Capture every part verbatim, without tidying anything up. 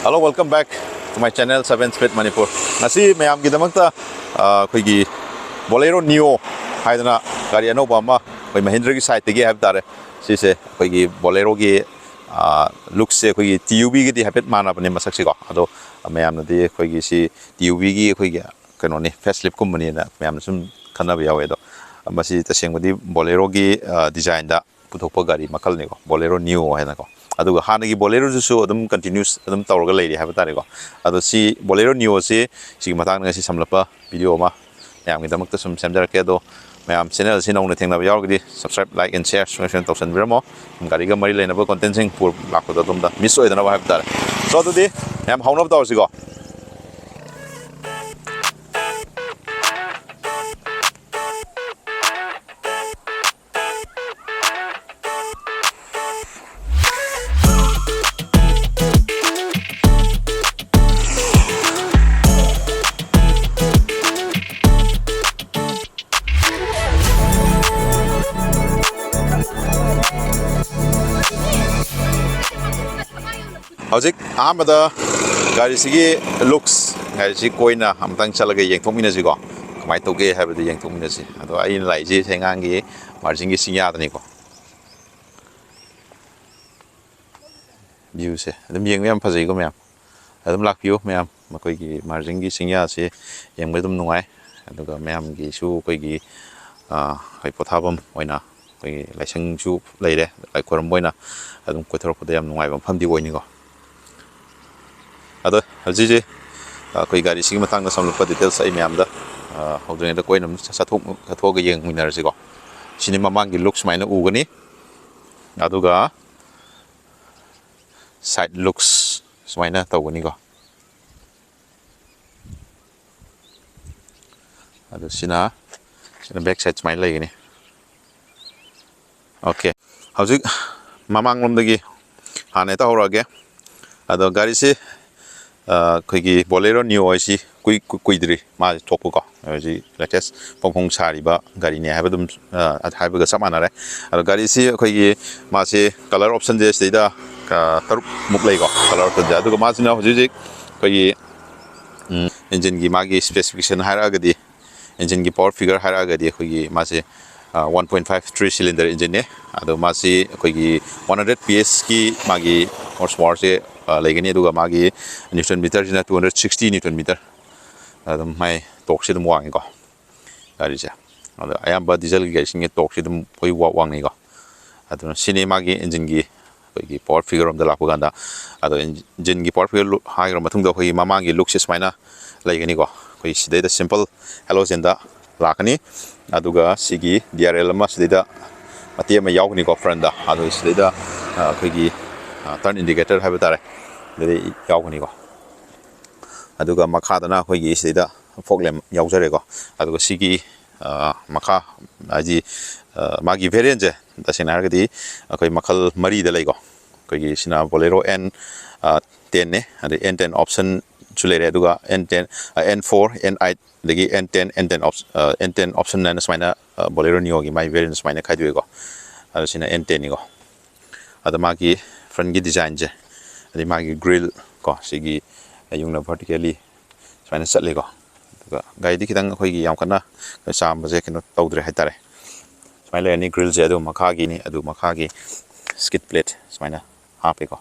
Hello, welcome back to my channel, Seven Speed Manipur. ꯉꯁꯤ ꯃꯌꯥꯝꯒꯤꯗꯃꯛꯇ, ꯑ, ꯑꯩꯈꯣꯏꯒꯤ Bolero Neo ꯍꯥꯏꯗꯅ ꯒꯥꯔꯤ ꯑꯅꯧꯕ ꯑꯃ ꯑꯩꯈꯣꯏ ꯃꯍꯤꯟꯗ꯭ꯔꯒꯤ ꯁꯥꯏꯠꯇꯒꯤ ꯍꯥꯏꯕ ꯇꯥꯔꯦ, ꯁꯤꯁꯦ ꯑꯩꯈꯣꯏꯒꯤ Boleroꯒꯤ, ꯑ, ꯂꯨꯛꯁꯦ ꯑꯩꯈꯣꯏꯒꯤ ꯇꯤ ꯌꯨ ꯕꯤꯒꯗꯤ ꯍꯥꯏꯐꯦꯠ ꯃꯥꯟꯅꯕꯅꯦ ꯃꯁꯛꯁꯤꯀꯣ꯫ ꯑꯗꯣ ꯃꯌꯥꯝꯅꯗꯤ ꯑꯩꯈꯣꯏꯒꯤ ꯁꯤ ꯇꯤ ꯌꯨ ꯕꯤꯒꯤ ꯑꯩꯈꯣꯏꯒꯤ ꯀꯩꯅꯣꯅꯤ, ꯐꯦꯁ ꯂꯤꯞꯀꯨꯝꯕꯅꯤꯅ ꯃꯌꯥꯝꯅ ꯁꯨꯝ ꯈꯟꯅꯕ ꯌꯥꯎꯋꯦ꯫ ꯑꯗꯣ ꯃꯁꯤ ꯇꯁꯦꯡꯕꯗꯤ Boleroꯒꯤ, ꯑ, ꯗꯤꯖꯥꯏꯟꯗ ꯄꯨꯊꯣꯛꯄ ꯒꯥꯔꯤ ꯃꯈꯜꯅꯤꯀꯣ, Bolero Neo ꯍꯥꯏꯅꯀꯣ꯫ ꯑꯗꯨꯒ ꯍꯥꯟꯅꯒꯤ Boleroꯗꯨꯁꯨ ꯑꯗꯨꯝ ꯀꯟꯇꯤꯅ꯭ꯌꯨꯁ ꯑꯗꯨꯝ ꯇꯧꯔꯒ ꯂꯩꯔꯤ ꯍꯥꯏꯕ ꯇꯥꯔꯦꯀꯣ꯫ ꯑꯗꯣ ꯁꯤ Bolero Neoꯁꯤ, ꯁꯤꯒꯤ ꯃꯇꯥꯡꯗ ꯉꯁꯤ ꯁꯝꯂꯞꯄ ꯚꯤꯗꯤꯑꯣ ꯑꯃ ꯃꯌꯥꯝꯒꯤꯗꯃꯛꯇ ꯁꯨꯝ ꯁꯦꯝꯖꯔꯛꯀꯦ꯫ ꯑꯗꯣ ꯃꯌꯥꯝ ꯆꯦꯅꯦꯜ ꯑꯁꯤ ꯅꯧꯅ ꯊꯦꯡꯅꯕ ꯌꯥꯎꯔꯒꯗꯤ subscribe, like and share ꯁꯨꯡꯁꯣꯏ ꯁꯣꯏꯗꯅ ꯇꯧꯁꯟꯕꯤꯔꯝꯃꯣ꯫ ꯒꯥꯔꯤꯒ ꯃꯔꯤ ꯂꯩꯅꯕ ꯀꯣꯟꯇꯦꯟꯁꯤꯡ ꯄꯨꯔ ꯂꯥꯛꯄꯗ ꯑꯗꯣꯝꯗ ꯃꯤꯁ ꯑꯣꯏꯗꯅꯕ ꯍꯥꯏꯕ ꯇꯥꯔꯦ꯫ So ꯑꯗꯨꯗꯤ ꯃꯌꯥꯝ ꯍꯧꯅꯕ ꯇꯧꯔꯁꯤꯀꯣ꯫ ꯍꯧꯖꯤꯛ ꯑꯍꯥꯟꯕꯗ ꯒꯥꯔꯤꯁꯤꯒꯤ ꯂꯨꯛꯁ, ꯒꯥꯔꯤꯁꯤ ꯀꯣꯏꯅ ꯑꯃꯨꯛꯇꯪ ꯆꯠꯂꯒ ꯌꯦꯡꯊꯣꯛꯃꯤꯟꯅꯁꯤꯀꯣ, ꯀꯃꯥꯏꯅ ꯇꯧꯒꯦ ꯍꯥꯏꯕꯗꯨ ꯌꯦꯡꯊꯣꯛꯃꯤꯟꯅꯁꯤ꯫ ꯑꯗꯣ ꯑꯩꯅ ꯂꯥꯛꯏꯁꯦ ꯍꯩꯉꯥꯡꯒꯤ ꯃꯥꯔꯖꯤꯡꯒꯤ ꯆꯤꯡꯌꯥꯗꯅꯤꯀꯣ꯫ ꯚ꯭ꯌꯨꯁꯦ ꯑꯗꯨꯝ ꯌꯦꯡꯕ ꯌꯥꯝ ꯐꯖꯩꯀꯣ ꯃꯌꯥꯝ꯫ ꯑꯗꯨꯝ ꯂꯥꯛꯄꯤꯌꯨ ꯃꯌꯥꯝ, ꯃꯈꯣꯏꯒꯤ ꯃꯥꯔꯖꯤꯡꯒꯤ ꯆꯤꯡꯌꯥꯁꯦ ꯌꯦꯡꯕ ꯑꯗꯨꯝ ꯅꯨꯡꯉꯥꯏ꯫ ꯑꯗꯨꯒ ꯃꯌꯥꯝꯒꯤꯁꯨ ꯑꯩꯈꯣꯏꯒꯤ, ꯑ, ꯑꯩꯈꯣꯏ ꯄꯣꯊꯥꯐꯝ ꯑꯣꯏꯅ ꯑꯩꯈꯣꯏꯒꯤ ꯂꯥꯏꯁꯪꯁꯨ ꯂꯩꯔꯦ, ꯂꯥꯏ ꯈꯣꯏꯔꯝꯕ ꯑꯣꯏꯅ ꯑꯗꯨꯝ ꯀꯣꯏꯊꯣꯔꯛꯄꯗ ꯌꯥꯝ ꯅꯨꯡꯉꯥꯏꯕ ꯃꯐꯝꯗꯤ ꯑꯣꯏꯅꯤꯀꯣ꯫ ꯑꯗꯣ ꯍꯧꯖꯤꯛ ꯍꯧꯖꯤꯛ ꯑꯩꯈꯣꯏ ꯒꯥꯔꯤꯁꯤꯒꯤ ꯃꯇꯥꯡꯗ ꯁꯝꯂꯞꯄ ꯗꯤꯇꯦꯜꯁ ꯑꯩ ꯃꯌꯥꯝꯗ, ꯑ, ꯍꯧꯗ꯭ꯔꯤꯉꯩꯗ ꯀꯣꯏꯅ ꯑꯗꯨꯝ ꯆꯠꯊꯣꯛ-, ꯆꯠꯊꯣꯛꯑꯒ ꯌꯦꯡꯃꯤꯟꯅꯔꯁꯤꯀꯣ꯫ ꯁꯤꯅꯤ ꯃꯃꯥꯡꯒꯤ ꯂꯨꯛ ꯁꯨꯃꯥꯏꯅ ꯎꯒꯅꯤ, ꯑꯗꯨꯒ ꯁꯥꯏꯠ ꯂꯨꯛꯁ ꯁꯨꯃꯥꯏꯅ ꯇꯧꯒꯅꯤꯀꯣ꯫ ꯑꯗꯨ ꯁꯤꯅ, ꯁꯤꯅ ꯕꯦꯛ ꯁꯥꯏꯠ ꯁꯨꯃꯥꯏꯅ ꯂꯩꯒꯅꯤ꯫ ꯑꯣꯀꯦ, ꯍꯧꯖꯤꯛ ꯃꯃꯥꯡꯂꯣꯝꯗꯒꯤ ꯍꯥꯟꯅ ꯍꯦꯛꯇ ꯍꯧꯔꯛꯑꯒꯦ꯫ ꯑꯗꯣ ꯒꯥꯔꯤꯁꯤ, ꯑ, ꯑꯩꯈꯣꯏꯒꯤ Bolero Neo ꯍꯥꯏꯁꯤ ꯀꯨꯏ-, ꯀꯨꯏ-, ꯀꯨꯏꯗ꯭ꯔꯤ ꯃꯥꯁꯤ ꯊꯣꯛꯄꯀꯣ꯫ ꯍꯧꯖꯤꯛ ꯂꯦꯇꯦꯁ ꯐꯣꯡ ꯐꯣꯡ ꯁꯥꯔꯤꯕ ꯒꯥꯔꯤꯅꯦ ꯍꯥꯏꯕ ꯑꯗꯨꯝ, ꯑ, ꯍꯥꯏꯕꯒ ꯆꯞ ꯃꯥꯟꯅꯔꯦ꯫ ꯑꯗꯣ ꯒꯥꯔꯤꯁꯤ ꯑꯩꯈꯣꯏꯒꯤ ꯃꯥꯁꯤ ꯀꯂꯔ ꯑꯣꯞꯁꯟꯁꯦ ꯁꯤꯗꯩꯗ ꯇꯔꯨꯛꯃꯨꯛ ꯂꯩꯀꯣ ꯀꯂꯔ ꯑꯣꯞꯁꯟꯁꯦ꯫ ꯑꯗꯨꯒ ꯃꯥꯁꯤꯅ ꯍꯧꯖꯤꯛ ꯍꯧꯖꯤꯛ ꯑꯩꯈꯣꯏꯒꯤ ꯏꯟꯖꯤꯟꯒꯤ ꯃꯥꯒꯤ ꯁ꯭ꯄꯦꯁꯤꯐꯤꯀꯦꯁꯟ ꯍꯥꯏꯔꯛꯑꯒꯗꯤ, ꯏꯟꯖꯤꯟꯒꯤ ꯄꯋꯥꯔ ꯐꯤꯒꯔ ꯍꯥꯏꯔꯛꯑꯒꯗꯤ ꯑꯩꯈꯣꯏꯒꯤ ꯃꯥꯁꯦ one point five three cylinder ꯏꯟꯖꯤꯟꯅꯦ꯫ ꯑꯗꯣ ꯃꯥꯁꯤ ꯑꯩꯈꯣꯏꯒꯤ ꯋꯥꯟ ꯍꯟꯗ꯭ꯔꯦꯠ ꯄꯤ ꯑꯦꯁꯀꯤ ꯃꯥꯒꯤ ꯍꯣꯔꯁ ꯄꯋꯥꯔꯁꯦ ꯂꯩꯒꯅꯤ꯫ ꯑꯗꯨꯒ ꯃꯥꯒꯤ ꯅ꯭ꯌꯨꯇꯟ ꯃꯤꯇꯔꯁꯤꯅ two hundred sixty newton metre ꯑꯗꯨꯝ ꯃꯥꯏ ꯇꯣꯔꯛꯁꯦ ꯑꯗꯨꯝ ꯋꯥꯡꯉꯤꯀꯣ ꯒꯥꯔꯤꯁꯦ꯫ ꯑꯗꯣ ꯑꯌꯥꯝꯕ ꯗꯤꯖꯜꯒꯤ ꯒꯥꯔꯤꯁꯤꯡꯒꯤ ꯇꯣꯔꯛꯁꯦ ꯑꯗꯨꯝ ꯑꯩꯈꯣꯏ ꯋꯥ-, ꯋꯥꯡꯅꯩꯀꯣ꯫ ꯑꯗꯨꯅ ꯁꯤꯅꯤ ꯃꯥꯒꯤ ꯏꯟꯖꯤꯟꯒꯤ ꯑꯩꯈꯣꯏꯒꯤ ꯄꯋꯥꯔ ꯐꯤꯒꯔ ꯔꯣꯝꯗ ꯂꯥꯛꯄ ꯀꯥꯟꯗ꯫ ꯑꯗꯣ ꯏꯟꯖꯤꯟꯒꯤ ꯄꯋꯥꯔ ꯐꯤꯒꯔ ꯍꯥꯏꯈ꯭ꯔ ꯃꯇꯨꯡꯗ ꯑꯩꯈꯣꯏꯒꯤ ꯃꯃꯥꯡꯒꯤ ꯂꯨꯛꯁꯦ ꯁꯨꯃꯥꯏꯅ ꯂꯩꯒꯅꯤꯀꯣ꯫ ꯑꯩꯈꯣꯏ ꯁꯤꯗꯩꯗ ꯁꯤꯝꯄꯜ ꯍꯦꯂꯣꯖꯦꯟꯗ ꯂꯥꯛꯀꯅꯤ꯫ ꯑꯗꯨꯒ ꯁꯤꯒꯤ ꯗꯤ ꯑꯥꯔ ꯑꯦꯜ ꯑꯃ ꯁꯤꯗꯩꯗ ꯃꯇꯦꯛ ꯑꯃ ꯌꯥꯎꯒꯅꯤꯀꯣ ꯐ꯭ꯔꯟꯗ꯫ ꯑꯗꯨ ꯁꯤꯗꯩꯗ ꯑ, ꯑꯩꯈꯣꯏꯒꯤ ꯇꯔꯟ ꯏꯟꯗꯤꯀꯦꯇꯔ ꯍꯥꯏꯕ ꯇꯥꯔꯦ, ꯁꯤꯗꯩ ꯌꯥꯎꯒꯅꯤꯀꯣ꯫ ꯑꯗꯨꯒ ꯃꯈꯥꯗꯅ ꯑꯩꯈꯣꯏꯒꯤ ꯁꯤꯗꯩꯗ ꯐꯣꯛ ꯂꯦꯝ ꯌꯥꯎꯖꯔꯦꯀꯣ꯫ ꯑꯗꯨꯒ ꯁꯤꯒꯤ ꯑ, ꯃꯈꯥ ꯍꯥꯏꯗꯤ ꯑ, ꯃꯥꯒꯤ ꯚꯦꯔꯤꯌꯟꯁꯦ ꯇꯁꯦꯡꯅ ꯍꯥꯏꯔꯒꯗꯤ ꯑꯩꯈꯣꯏ ꯃꯈꯜ ꯃꯔꯤꯗ ꯂꯩꯀꯣ꯫ ꯑꯩꯈꯣꯏꯒꯤ ꯁꯤꯅ ꯕꯣꯂꯦꯔꯣ ꯑꯦꯟ ꯇꯦꯟꯅꯦ꯫ ꯑꯗꯩ ꯑꯦꯟ ꯇꯦꯟ ꯑꯣꯞꯁꯟꯁꯨ ꯂꯩꯔꯦ꯫ ꯑꯗꯨꯒ N ten, N four, N eight, ꯑꯗꯒꯤ N ten, N ten option, N ten option ꯍꯥꯏꯅ ꯁꯨꯃꯥꯏꯅ ꯕꯣꯂꯦꯔꯣ ꯅꯤꯌꯣꯒꯤ ꯃꯥꯏ ꯚꯦꯔꯤꯌꯟ ꯁꯨꯃꯥꯏꯅ ꯈꯥꯏꯗꯣꯛꯑꯦꯀꯣ꯫ ꯑꯗꯣ ꯁꯤꯅ ꯑꯦꯟ ꯇꯦꯟꯅꯤꯀꯣ꯫ ꯑꯗꯣ ꯃꯥꯒꯤ ꯐ꯭ꯔꯟꯒꯤ ꯗꯤꯖꯥꯏꯟꯁꯦ, ꯑꯗꯩ ꯃꯥꯒꯤ ꯒ꯭ꯔꯤꯜ ꯀꯣ, ꯁꯤꯒꯤ ꯌꯨꯝꯅ ꯚꯔꯇꯤꯀꯦꯂꯤ ꯁꯨꯃꯥꯏꯅ ꯆꯠꯂꯤꯀꯣ꯫ ꯑꯗꯨꯒ ꯒꯥꯔꯤꯗꯤ ꯈꯤꯇꯪ ꯑꯩꯈꯣꯏꯒꯤ ꯌꯥꯝ ꯀꯟꯅ ꯆꯥꯝꯕꯁꯦ ꯀꯩꯅꯣ ꯇꯧꯗ꯭ꯔꯦ ꯍꯥꯏꯇꯥꯔꯦ꯫ ꯁꯨꯃꯥꯏꯅ ꯂꯩꯔꯅꯤ ꯒ꯭ꯔꯤꯜꯁꯦ, ꯑꯗꯨ ꯃꯈꯥꯒꯤꯅꯤ, ꯑꯗꯨ ꯃꯈꯥꯒꯤ ꯁ꯭ꯀꯤꯠ ꯄ꯭ꯂꯦꯠ ꯁꯨꯃꯥꯏꯅ ꯍꯥꯞꯄꯦꯀꯣ꯫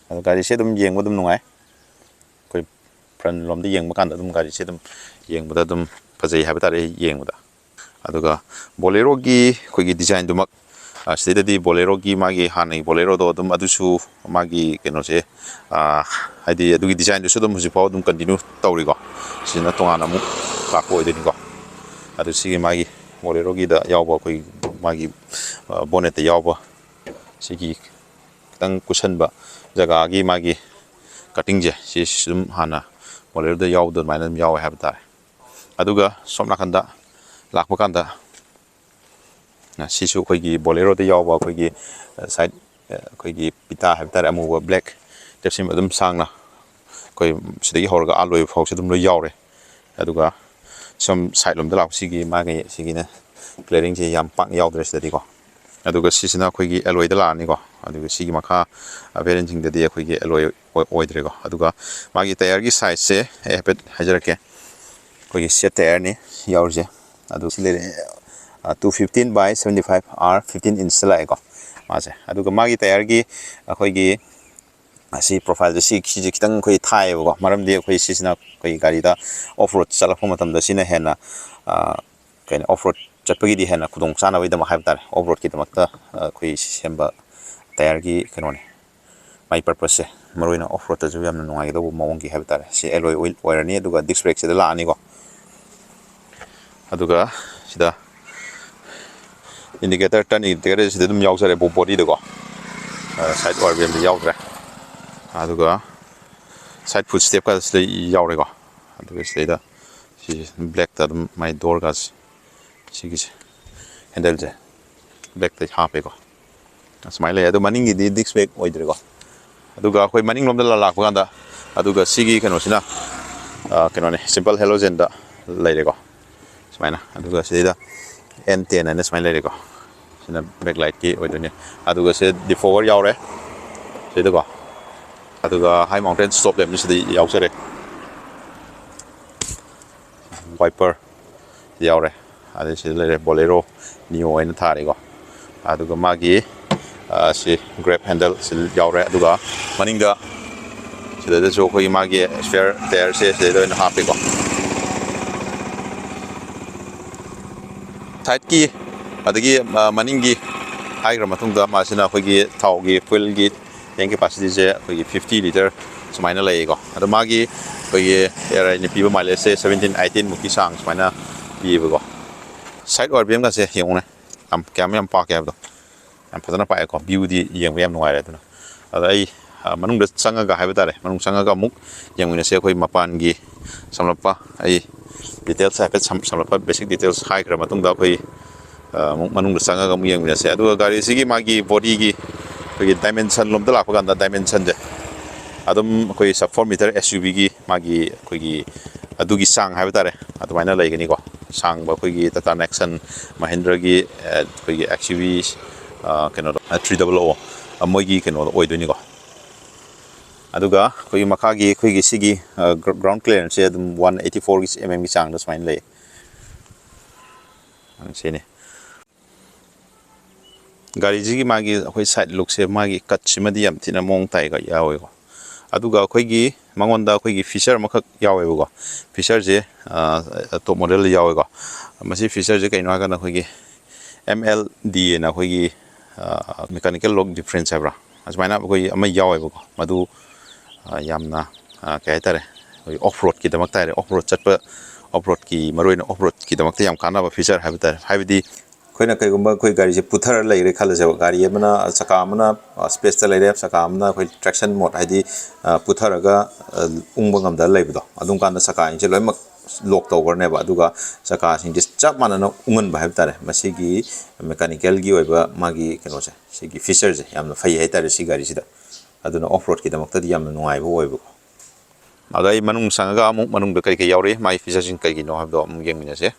ꯑꯗꯣ ꯒꯥꯔꯤꯁꯦ ꯑꯗꯨꯝ ꯌꯦꯡꯕ ꯑꯗꯨꯝ ꯅꯨꯡꯉꯥꯏ꯫ ꯑꯩꯈꯣꯏ ꯐ꯭ꯔꯟ ꯂꯣꯝꯗ ꯌꯦꯡꯕ ꯀꯥꯟꯗ ꯑꯗꯨꯝ ꯒꯥꯔꯤꯁꯦ ꯑꯗꯨꯝ ꯌꯦꯡꯕꯗ ꯑꯗꯨꯝ ꯐꯖꯩ ꯍꯥꯏꯕ ꯇꯥꯔꯦ ꯑꯩ ꯌꯦꯡꯕꯗ꯫ ꯑꯗꯨꯒ ꯕꯣꯂꯦꯔꯣꯒꯤ ꯑꯩꯈꯣꯏꯒꯤ ꯗꯤꯖꯥꯏꯟꯗꯨꯃꯛ, ꯑ, ꯁꯤꯗꯩꯗꯗꯤ ꯕꯣꯂꯦꯔꯣꯒꯤ ꯃꯥꯒꯤ ꯍꯥꯟꯅꯒꯤ ꯕꯣꯂꯦꯔꯣꯗꯣ ꯑꯗꯨꯝ ꯑꯗꯨꯁꯨ ꯃꯥꯒꯤ ꯀꯩꯅꯣꯁꯦ, ꯑ, ꯍꯥꯏꯗꯤ ꯑꯗꯨꯒꯤ ꯗꯤꯖꯥꯏꯟꯗꯨꯁꯨ ꯑꯗꯨꯝ ꯍꯧꯖꯤꯛꯐꯥꯎ ꯑꯗꯨꯝ ꯀꯟꯇꯤꯅ꯭ꯌꯨ ꯇꯧꯔꯤꯀꯣ꯫ ꯁꯤꯅ ꯇꯣꯉꯥꯟꯅ ꯑꯃꯨꯛ ꯂꯥꯛꯄ ꯑꯣꯏꯗꯣꯏꯅꯤꯀꯣ꯫ ꯑꯗꯨ ꯁꯤꯒꯤ ꯃꯥꯒꯤ ꯕꯣꯂꯦꯔꯣꯒꯤꯗ ꯌꯥꯎꯕ ꯑꯩꯈꯣꯏ ꯃꯥꯒꯤ, ꯑ, ꯕꯣꯅꯦꯠꯇ ꯌꯥꯎꯕ ꯁꯤꯒꯤ ꯈꯤꯇꯪ ꯀꯨꯁꯟꯕ ꯖꯒꯥꯒꯤ ꯃꯥꯒꯤ ꯀꯇꯤꯡꯁꯦ ꯁꯤꯁꯨ ꯑꯗꯨꯝ ꯍꯥꯟꯅ ꯕꯣꯂꯦꯔꯣꯗ ꯌꯥꯎꯕꯗꯣ ꯑꯗꯨꯃꯥꯏꯅ ꯑꯗꯨꯝ ꯌꯥꯎꯋꯦ ꯍꯥꯏꯕ ꯇꯥꯔꯦ꯫ ꯑꯗꯨꯒ ꯁꯣꯝ ꯅꯥꯀꯟꯗ ꯂꯥꯛꯄ ꯀꯥꯟꯗ, ꯑ, ꯁꯤꯁꯨ ꯑꯩꯈꯣꯏꯒꯤ ꯕꯣꯂꯦꯔꯣꯗ ꯌꯥꯎꯕ ꯑꯩꯈꯣꯏꯒꯤ, ꯑ, ꯁꯥꯏꯠ, ꯑ, ꯑꯩꯈꯣꯏꯒꯤ ꯄꯤꯇꯥ ꯍꯥꯏꯕ ꯇꯥꯔꯦ, ꯑꯃꯨꯕ ꯕ꯭ꯂꯦꯛ ꯇꯦꯞꯁꯤꯟꯕ ꯑꯗꯨꯝ ꯁꯥꯡꯅ ꯑꯩꯈꯣꯏ ꯁꯤꯗꯒꯤ ꯍꯧꯔꯒ ꯑꯥ ꯂꯣꯏꯕ ꯐꯥꯎꯁꯦ ꯑꯗꯨꯝ ꯂꯣꯏ ꯌꯥꯎꯔꯦ꯫ ꯑꯗꯨꯒ ꯁꯨꯝ ꯁꯥꯏꯠ ꯂꯣꯝꯗ ꯂꯥꯛꯄꯁꯤꯒꯤ ꯃꯥꯒꯤ ꯁꯤꯒꯤꯅ ꯀ꯭ꯂꯤꯌꯥꯔꯤꯡꯁꯦ ꯌꯥꯝ ꯄꯥꯛ ꯌꯥꯎꯗ꯭ꯔꯦ ꯁꯤꯗꯗꯤꯀꯣ꯫ ꯑꯗꯨꯒ ꯁꯤꯁꯤꯅ ꯑꯩꯈꯣꯏꯒꯤ ꯑꯦꯂꯣꯏꯗ ꯂꯥꯛꯑꯅꯤꯀꯣ꯫ ꯑꯗꯨꯒ ꯁꯤꯒꯤ ꯃꯈꯥ ꯚꯦꯔꯤꯌꯦꯟꯁꯤꯡꯗꯗꯤ ꯑꯩꯈꯣꯏꯒꯤ ꯑꯦꯂꯣꯏ ꯑꯣꯏꯗ꯭ꯔꯦꯀꯣ꯫ ꯑꯗꯨꯒ ꯃꯥꯒꯤ ꯇꯥꯌꯔꯒꯤ ꯁꯥꯏꯖꯁꯦ ꯑꯩ ꯍꯥꯏꯐꯦꯠ ꯍꯥꯏꯖꯔꯛꯀꯦ꯫ ꯑꯩꯈꯣꯏꯒꯤ ꯁꯦꯠ ꯇꯥꯌꯔꯅꯤ ꯌꯥꯎꯔꯤꯁꯦ꯫ ꯑꯗꯨ ꯁꯤ ꯂꯩꯔꯦ, two fifteen by seventy five R fifteen inch ꯂꯥꯛꯑꯦꯀꯣ ꯃꯥꯁꯦ꯫ ꯑꯗꯨꯒ ꯃꯥꯒꯤ ꯇꯥꯌꯔꯒꯤ ꯑꯩꯈꯣꯏꯒꯤ ꯑꯁꯤ ꯄ꯭ꯔꯣꯐꯥꯏꯜꯁꯦ ꯁꯤ ꯁꯤꯁꯦ ꯈꯤꯇꯪ ꯑꯩꯈꯣꯏ ꯊꯥꯏꯌꯦꯕꯀꯣ꯫ ꯃꯔꯝꯗꯤ ꯑꯩꯈꯣꯏ ꯁꯤꯁꯤꯅ ꯑꯩꯈꯣꯏ ꯒꯥꯔꯤꯗ ꯑꯣꯐ ꯔꯣꯗ ꯆꯠꯂꯛꯄ ꯃꯇꯝꯗ ꯁꯤꯅ ꯍꯦꯟꯅ ꯀꯩꯅꯣ ꯑꯣꯐ ꯔꯣꯗ ꯆꯠꯄꯒꯤꯗꯤ ꯍꯦꯟꯅ ꯈꯨꯗꯣꯡ ꯆꯥꯅꯕꯒꯤꯗꯃꯛ ꯍꯥꯏꯕ ꯇꯥꯔꯦ꯫ ꯑꯣꯐ ꯔꯣꯗꯀꯤꯗꯃꯛꯇ ꯑꯩꯈꯣꯏ ꯁꯦꯝꯕ ꯇꯥꯌꯔꯒꯤ ꯀꯩꯅꯣꯅꯤ꯫ ꯃꯥꯏ ꯄꯔꯄꯁꯁꯦ ꯃꯔꯨ ꯑꯣꯏꯅ ꯑꯣꯐ ꯔꯣꯗꯇꯁꯨ ꯌꯥꯝꯅ ꯅꯨꯡꯉꯥꯏꯒꯗꯧꯕ ꯃꯑꯣꯡꯒꯤ ꯍꯥꯏꯕ ꯇꯥꯔꯦ꯫ ꯁꯤ ꯑꯦꯂꯣꯏ ꯑꯣꯏꯜ ꯑꯣꯏꯔꯅꯤ꯫ ꯑꯗꯨꯒ ꯗꯤꯁ ꯕ꯭ꯔꯦꯛꯁꯤꯗ ꯂꯥꯛꯑꯅꯤꯀꯣ꯫ ꯑꯗꯨꯒ ꯁꯤꯗ ꯏꯟꯗꯤꯀꯦꯇꯔ, ꯇꯔꯟ ꯏꯟꯗꯤꯀꯦꯇꯔ ꯁꯤꯗ ꯑꯗꯨꯝ ꯌꯥꯎꯖꯔꯦ ꯕꯣꯗꯤꯗꯀꯣ꯫ ꯁꯥꯏꯠ ꯑꯣꯏꯜ ꯕꯦꯝꯗꯤ ꯌꯥꯎꯗ꯭ꯔꯦ꯫ ꯑꯗꯨꯒ ꯁꯥꯏꯠ ꯐꯨꯠ ꯁ꯭ꯇꯦꯞꯀ ꯁꯤꯗ ꯌꯥꯎꯔꯦꯀꯣ꯫ ꯑꯗꯨꯒ ꯁꯤꯗꯩꯗ ꯁꯤ ꯕ꯭ꯂꯦꯛꯇ ꯑꯗꯨꯝ ꯃꯥꯏ ꯗꯣꯔꯒꯁꯦ ꯁꯤꯒꯤꯁꯦ ꯍꯦꯟꯗꯜꯁꯦ ꯕ꯭ꯂꯦꯛꯇ ꯍꯥꯞꯄꯦꯀꯣ꯫ ꯑꯁꯨꯃꯥꯏꯅ ꯂꯩ꯫ ꯑꯗꯣ ꯃꯅꯤꯡꯒꯤꯗꯤ ꯗꯤꯁ ꯕ꯭ꯔꯦꯛ ꯑꯣꯏꯗ꯭ꯔꯦꯀꯣ꯫ ꯑꯗꯨꯒ ꯑꯩꯈꯣꯏ ꯃꯅꯤꯡꯂꯣꯝꯗ ꯂꯥꯛꯄ ꯀꯥꯟꯗ, ꯑꯗꯨꯒ ꯁꯤꯒꯤ ꯀꯩꯅꯣꯁꯤꯅ ꯀꯩꯅꯣꯅꯦ, ꯁꯤꯝꯄꯜ ꯍꯦꯂꯣꯖꯦꯟꯗ ꯂꯩꯔꯦꯀꯣ ꯁꯨꯃꯥꯏꯅ꯫ ꯑꯗꯨꯒ ꯁꯤꯗꯩꯗ ꯑꯦꯟ ꯇꯦꯟ ꯍꯥꯏꯅ ꯁꯨꯃꯥꯏꯅ ꯂꯩꯔꯦꯀꯣ꯫ ꯁꯤꯅ ꯕꯦꯛ ꯂꯥꯏꯠꯀꯤ ꯑꯣꯏꯗꯣꯏꯅꯦ꯫ ꯑꯗꯨꯒ ꯁꯤ ꯗꯤꯐꯣꯒꯔ ꯌꯥꯎꯔꯦ ꯁꯤꯗꯀꯣ꯫ ꯑꯗꯨꯒ ꯍꯥꯏ ꯃꯥꯎꯟꯇꯦꯟ ꯁ꯭ꯇꯣꯞ ꯂꯦꯝꯞꯅ ꯁꯤꯗ ꯌꯥꯎꯖꯔꯦ꯫ ꯋꯥꯏꯄꯔ ꯌꯥꯎꯔꯦ꯫ ꯑꯗꯩ ꯁꯤꯗ ꯂꯩꯔꯦ ꯕꯣꯂꯦꯔꯣ ꯅꯤꯌꯣ ꯍꯥꯏꯅ ꯊꯥꯔꯦꯀꯣ꯫ ꯑꯗꯨꯒ ꯃꯥꯒꯤ ꯁꯤ ꯒ꯭ꯔꯦꯞ ꯍꯦꯟꯗꯜ ꯁꯤ ꯌꯥꯎꯔꯦ꯫ ꯑꯗꯨꯒ ꯃꯅꯤꯡꯗ ꯁꯤꯗꯩꯗꯁꯨ ꯑꯩꯈꯣꯏꯒꯤ ꯃꯥꯒꯤ ꯁ꯭ꯄꯦꯌꯔ ꯇꯥꯌꯔꯁꯦ ꯁꯤꯗꯩꯗ ꯑꯣꯏꯅ ꯍꯥꯞꯄꯦꯀꯣ꯫ ꯁꯥꯏꯠꯀꯤ ꯑꯗꯒꯤ ꯃꯅꯤꯡꯒꯤ ꯍꯥꯏꯈ꯭ꯔ ꯃꯇꯨꯡꯗ, ꯃꯥꯁꯤꯅ ꯑꯩꯈꯣꯏꯒꯤ ꯊꯥꯎꯒꯤ ꯐ꯭ꯌꯨꯜꯒꯤ ꯇꯦꯡ ꯀꯦꯄꯥꯁꯤꯇꯤꯁꯦ ꯑꯩꯈꯣꯏꯒꯤ ꯐꯤꯐꯇꯤ ꯂꯤꯇꯔ ꯁꯨꯃꯥꯏꯅ ꯂꯩꯌꯦꯀꯣ꯫ ꯑꯗꯣ ꯃꯥꯒꯤ ꯑꯩꯈꯣꯏꯒꯤ ꯑꯦꯌꯔ ꯔꯥꯏꯅ ꯄꯤꯕ ꯃꯥꯏꯂꯦꯖꯁꯦ ꯁꯕꯦꯟꯇꯤꯟ ꯑꯩꯠꯇꯤꯟ ꯃꯨꯛꯀꯤ ꯆꯥꯡ ꯁꯨꯃꯥꯏꯅ ꯄꯤꯌꯦꯕꯀꯣ꯫ ꯁꯥꯏꯠ ꯑꯣꯏꯜ ꯕꯦꯝꯒꯁꯦ ꯌꯦꯡꯉꯨꯅꯦ, ꯌꯥꯝ ꯀꯌꯥꯝ ꯌꯥꯝ ꯄꯥꯛꯀꯦ ꯍꯥꯏꯕꯗꯣ꯫ ꯌꯥꯝ ꯐꯖꯅ ꯄꯥꯛꯑꯦꯀꯣ꯫ ꯚ꯭ꯌꯨꯗꯤ ꯌꯦꯡꯕ ꯌꯥꯝ ꯅꯨꯡꯉꯥꯏꯔꯦ꯫ ꯑꯗꯨꯅ ꯑꯗ ꯑꯩ ꯃꯅꯨꯡꯗ ꯆꯪꯉꯒ ꯍꯥꯏꯕ ꯇꯥꯔꯦ, ꯃꯅꯨꯡ ꯆꯪꯉꯒ ꯑꯃꯨꯛ ꯌꯦꯡꯃꯤꯟꯅꯁꯦ꯫ ꯑꯩꯈꯣꯏ ꯃꯄꯥꯟꯒꯤ ꯁꯝꯂꯞꯄ ꯑꯩ ꯗꯤꯇꯦꯜꯁ ꯍꯥꯏꯐꯦꯠ ꯁꯝꯂꯞꯄ ꯕꯦꯁꯤꯛ ꯗꯤꯇꯦꯜꯁ ꯍꯥꯏꯈ꯭ꯔ ꯃꯇꯨꯡꯗ ꯑꯩꯈꯣꯏ ꯑꯃꯨꯛ ꯃꯅꯨꯡꯗ ꯆꯪꯉꯒ ꯑꯃꯨꯛ ꯌꯦꯡꯃꯤꯟꯅꯁꯦ꯫ ꯑꯗꯨꯒ ꯒꯥꯔꯤꯁꯤꯒꯤ ꯃꯥꯒꯤ ꯕꯣꯗꯤꯒꯤ ꯑꯩꯈꯣꯏꯒꯤ ꯗꯥꯏꯃꯦꯟꯁꯟ ꯂꯣꯝꯗ ꯂꯥꯛꯄ ꯀꯥꯟꯗ, ꯗꯥꯏꯃꯦꯟꯁꯟꯁꯦ ꯑꯗꯨꯝ ꯑꯩꯈꯣꯏ sub four metre S U ꯚꯤꯒꯤ ꯃꯥꯒꯤ ꯑꯩꯈꯣꯏꯒꯤ ꯑꯗꯨꯒꯤ ꯆꯥꯡ ꯍꯥꯏꯕ ꯇꯥꯔꯦ, ꯑꯗꯨꯃꯥꯏꯅ ꯂꯩꯒꯅꯤꯀꯣ꯫ ꯁꯥꯡꯕ ꯑꯩꯈꯣꯏꯒꯤ ꯇꯥꯇꯥ ꯅꯦꯛꯁꯟ, ꯃꯍꯤꯟꯗ꯭ꯔꯒꯤ ꯑꯩꯈꯣꯏꯒꯤ ꯑꯦꯛꯁ ꯌꯨ ꯚꯤ ꯀꯩꯅꯣꯗꯣ, ꯊ꯭ꯔꯤ ꯗꯕꯜ ꯑꯣ, ꯃꯣꯏꯒꯤ ꯀꯩꯅꯣꯗꯣ ꯑꯣꯏꯗꯣꯏꯅꯤꯀꯣ꯫ ꯑꯗꯨꯒ ꯑꯩꯈꯣꯏꯒꯤ ꯃꯈꯥꯒꯤ ꯑꯩꯈꯣꯏꯒꯤ ꯁꯤꯒꯤ ꯒ꯭ꯔꯥꯎꯟ ꯀ꯭ꯂꯤꯌꯥꯔꯦꯟꯁꯁꯦ ꯑꯗꯨꯝ ꯋꯥꯟ ꯑꯩꯠꯇꯤ ꯐꯣꯔꯒꯤ ꯑꯦꯝ ꯑꯦꯝꯒꯤ ꯆꯥꯡꯗ ꯁꯨꯃꯥꯏꯅ ꯂꯩ꯫ ꯁꯤꯅꯤ꯫ ꯒꯥꯔꯤꯁꯤꯒꯤ ꯃꯥꯒꯤ ꯑꯩꯈꯣꯏ ꯁꯥꯏꯠ ꯂꯨꯛꯁꯦ, ꯃꯥꯒꯤ ꯀꯠꯁꯤꯃꯗꯤ ꯌꯥꯝ ꯊꯤꯅ ꯃꯑꯣꯡ ꯇꯥꯏꯒ ꯌꯥꯎꯋꯦꯀꯣ꯫ ꯑꯗꯨꯒ ꯑꯩꯈꯣꯏꯒꯤ ꯃꯉꯣꯟꯗ ꯑꯩꯈꯣꯏꯒꯤ ꯐꯤꯆꯔ ꯑꯃꯈꯛ ꯌꯥꯎꯋꯦꯕꯀꯣ꯫ ꯐꯤꯆꯔꯁꯦ ꯇꯣꯞ ꯃꯣꯗꯦꯜꯗ ꯌꯥꯎꯋꯦꯀꯣ꯫ ꯃꯁꯤ ꯐꯤꯆꯔꯁꯦ ꯀꯩꯅꯣ ꯍꯥꯏꯔꯀꯥꯟꯗ ꯑꯩꯈꯣꯏꯒꯤ ꯑꯦꯝ ꯑꯦꯜ ꯗꯤ ꯑꯅ ꯑꯩꯈꯣꯏꯒꯤ ꯃꯦꯀꯥꯅꯤꯀꯦꯜ ꯂꯣꯛ ꯗꯤꯐ꯭ꯔꯦꯟꯁ ꯍꯥꯏꯕ꯭ꯔꯥ, ꯑꯁꯨꯃꯥꯏꯅ ꯑꯩꯈꯣꯏ ꯑꯃ ꯌꯥꯎꯋꯦꯕꯀꯣ꯫ ꯃꯗꯨ ꯌꯥꯝꯅ ꯀꯩ ꯍꯥꯏꯇꯥꯔꯦ, ꯑꯩꯈꯣꯏ ꯑꯣꯐ ꯔꯣꯗꯀꯤꯗꯃꯛꯇ ꯍꯥꯏꯔꯦ, ꯑꯣꯐ ꯔꯣꯗ ꯆꯠꯄ, ꯑꯣꯐ ꯔꯣꯗꯀꯤ, ꯃꯔꯨꯑꯣꯏꯅ ꯑꯣꯐ ꯔꯣꯗꯀꯤꯗꯃꯛꯇ ꯌꯥꯝ ꯀꯥꯟꯅꯕ ꯐꯤꯆꯔ ꯍꯥꯏꯕ ꯇꯥꯔꯦ꯫ ꯍꯥꯏꯕꯗꯤ ꯑꯩꯈꯣꯏꯅ ꯀꯩꯒꯨꯝꯕ ꯑꯩꯈꯣꯏ ꯒꯥꯔꯤꯁꯦ ꯄꯨꯊꯔ ꯂꯩꯔꯦ ꯈꯜꯂꯁꯦꯕ, ꯒꯥꯔꯤ ꯑꯃꯅ ꯆꯀꯥ ꯑꯃꯅ ꯁ꯭ꯄꯦꯁꯇ ꯂꯩꯔꯦ, ꯆꯀꯥ ꯑꯃꯅ ꯑꯩꯈꯣꯏ ꯇ꯭ꯔꯦꯛꯁꯟ ꯃꯣꯗ, ꯍꯥꯏꯗꯤ ꯄꯨꯊꯔꯒ ꯎꯪꯕ ꯉꯝꯗ ꯂꯩꯕꯗꯣ, ꯑꯗꯨꯝ ꯀꯥꯟꯗ ꯆꯀꯥꯁꯤꯡꯁꯦ ꯂꯣꯏꯅꯃꯛ ꯂꯣꯛ ꯇꯧꯈ꯭ꯔꯅꯦꯕ꯫ ꯑꯗꯨꯒ ꯆꯀꯥꯁꯤꯡꯁꯦ ꯆꯞ ꯃꯥꯟꯅꯅ ꯎꯪꯍꯟꯕ ꯍꯥꯏꯕ ꯇꯥꯔꯦ꯫ ꯃꯁꯤꯒꯤ ꯃꯦꯀꯥꯅꯤꯀꯦꯜꯒꯤ ꯑꯣꯏꯕ ꯃꯥꯒꯤ ꯀꯩꯅꯣꯁꯦ, ꯁꯤꯒꯤ ꯐꯤꯆꯔꯁꯦ ꯌꯥꯝꯅ ꯐꯩ ꯍꯥꯏꯇꯥꯔꯦ ꯁꯤ ꯒꯥꯔꯤꯁꯤꯗ꯫ ꯑꯗꯨꯅ ꯑꯣꯐ ꯔꯣꯗꯀꯤꯗꯃꯛꯇꯗꯤ ꯌꯥꯝꯅ ꯅꯨꯡꯉꯥꯏꯕ ꯑꯣꯏꯕꯀꯣ꯫ ꯑꯗ ꯑꯩ ꯃꯅꯨꯡ ꯆꯪꯉꯒ ꯑꯃꯨꯛ ꯃꯅꯨꯡꯗ ꯀꯩ ꯀꯩ ꯌꯥꯎꯔꯤ, ꯃꯥꯒꯤ ꯐꯤꯆꯔꯁꯤꯡ ꯀꯩꯒꯤꯅꯣ ꯍꯥꯏꯕꯗꯣ ꯑꯃꯨꯛ ꯌꯦꯡꯃꯤꯟꯅꯁꯦ꯫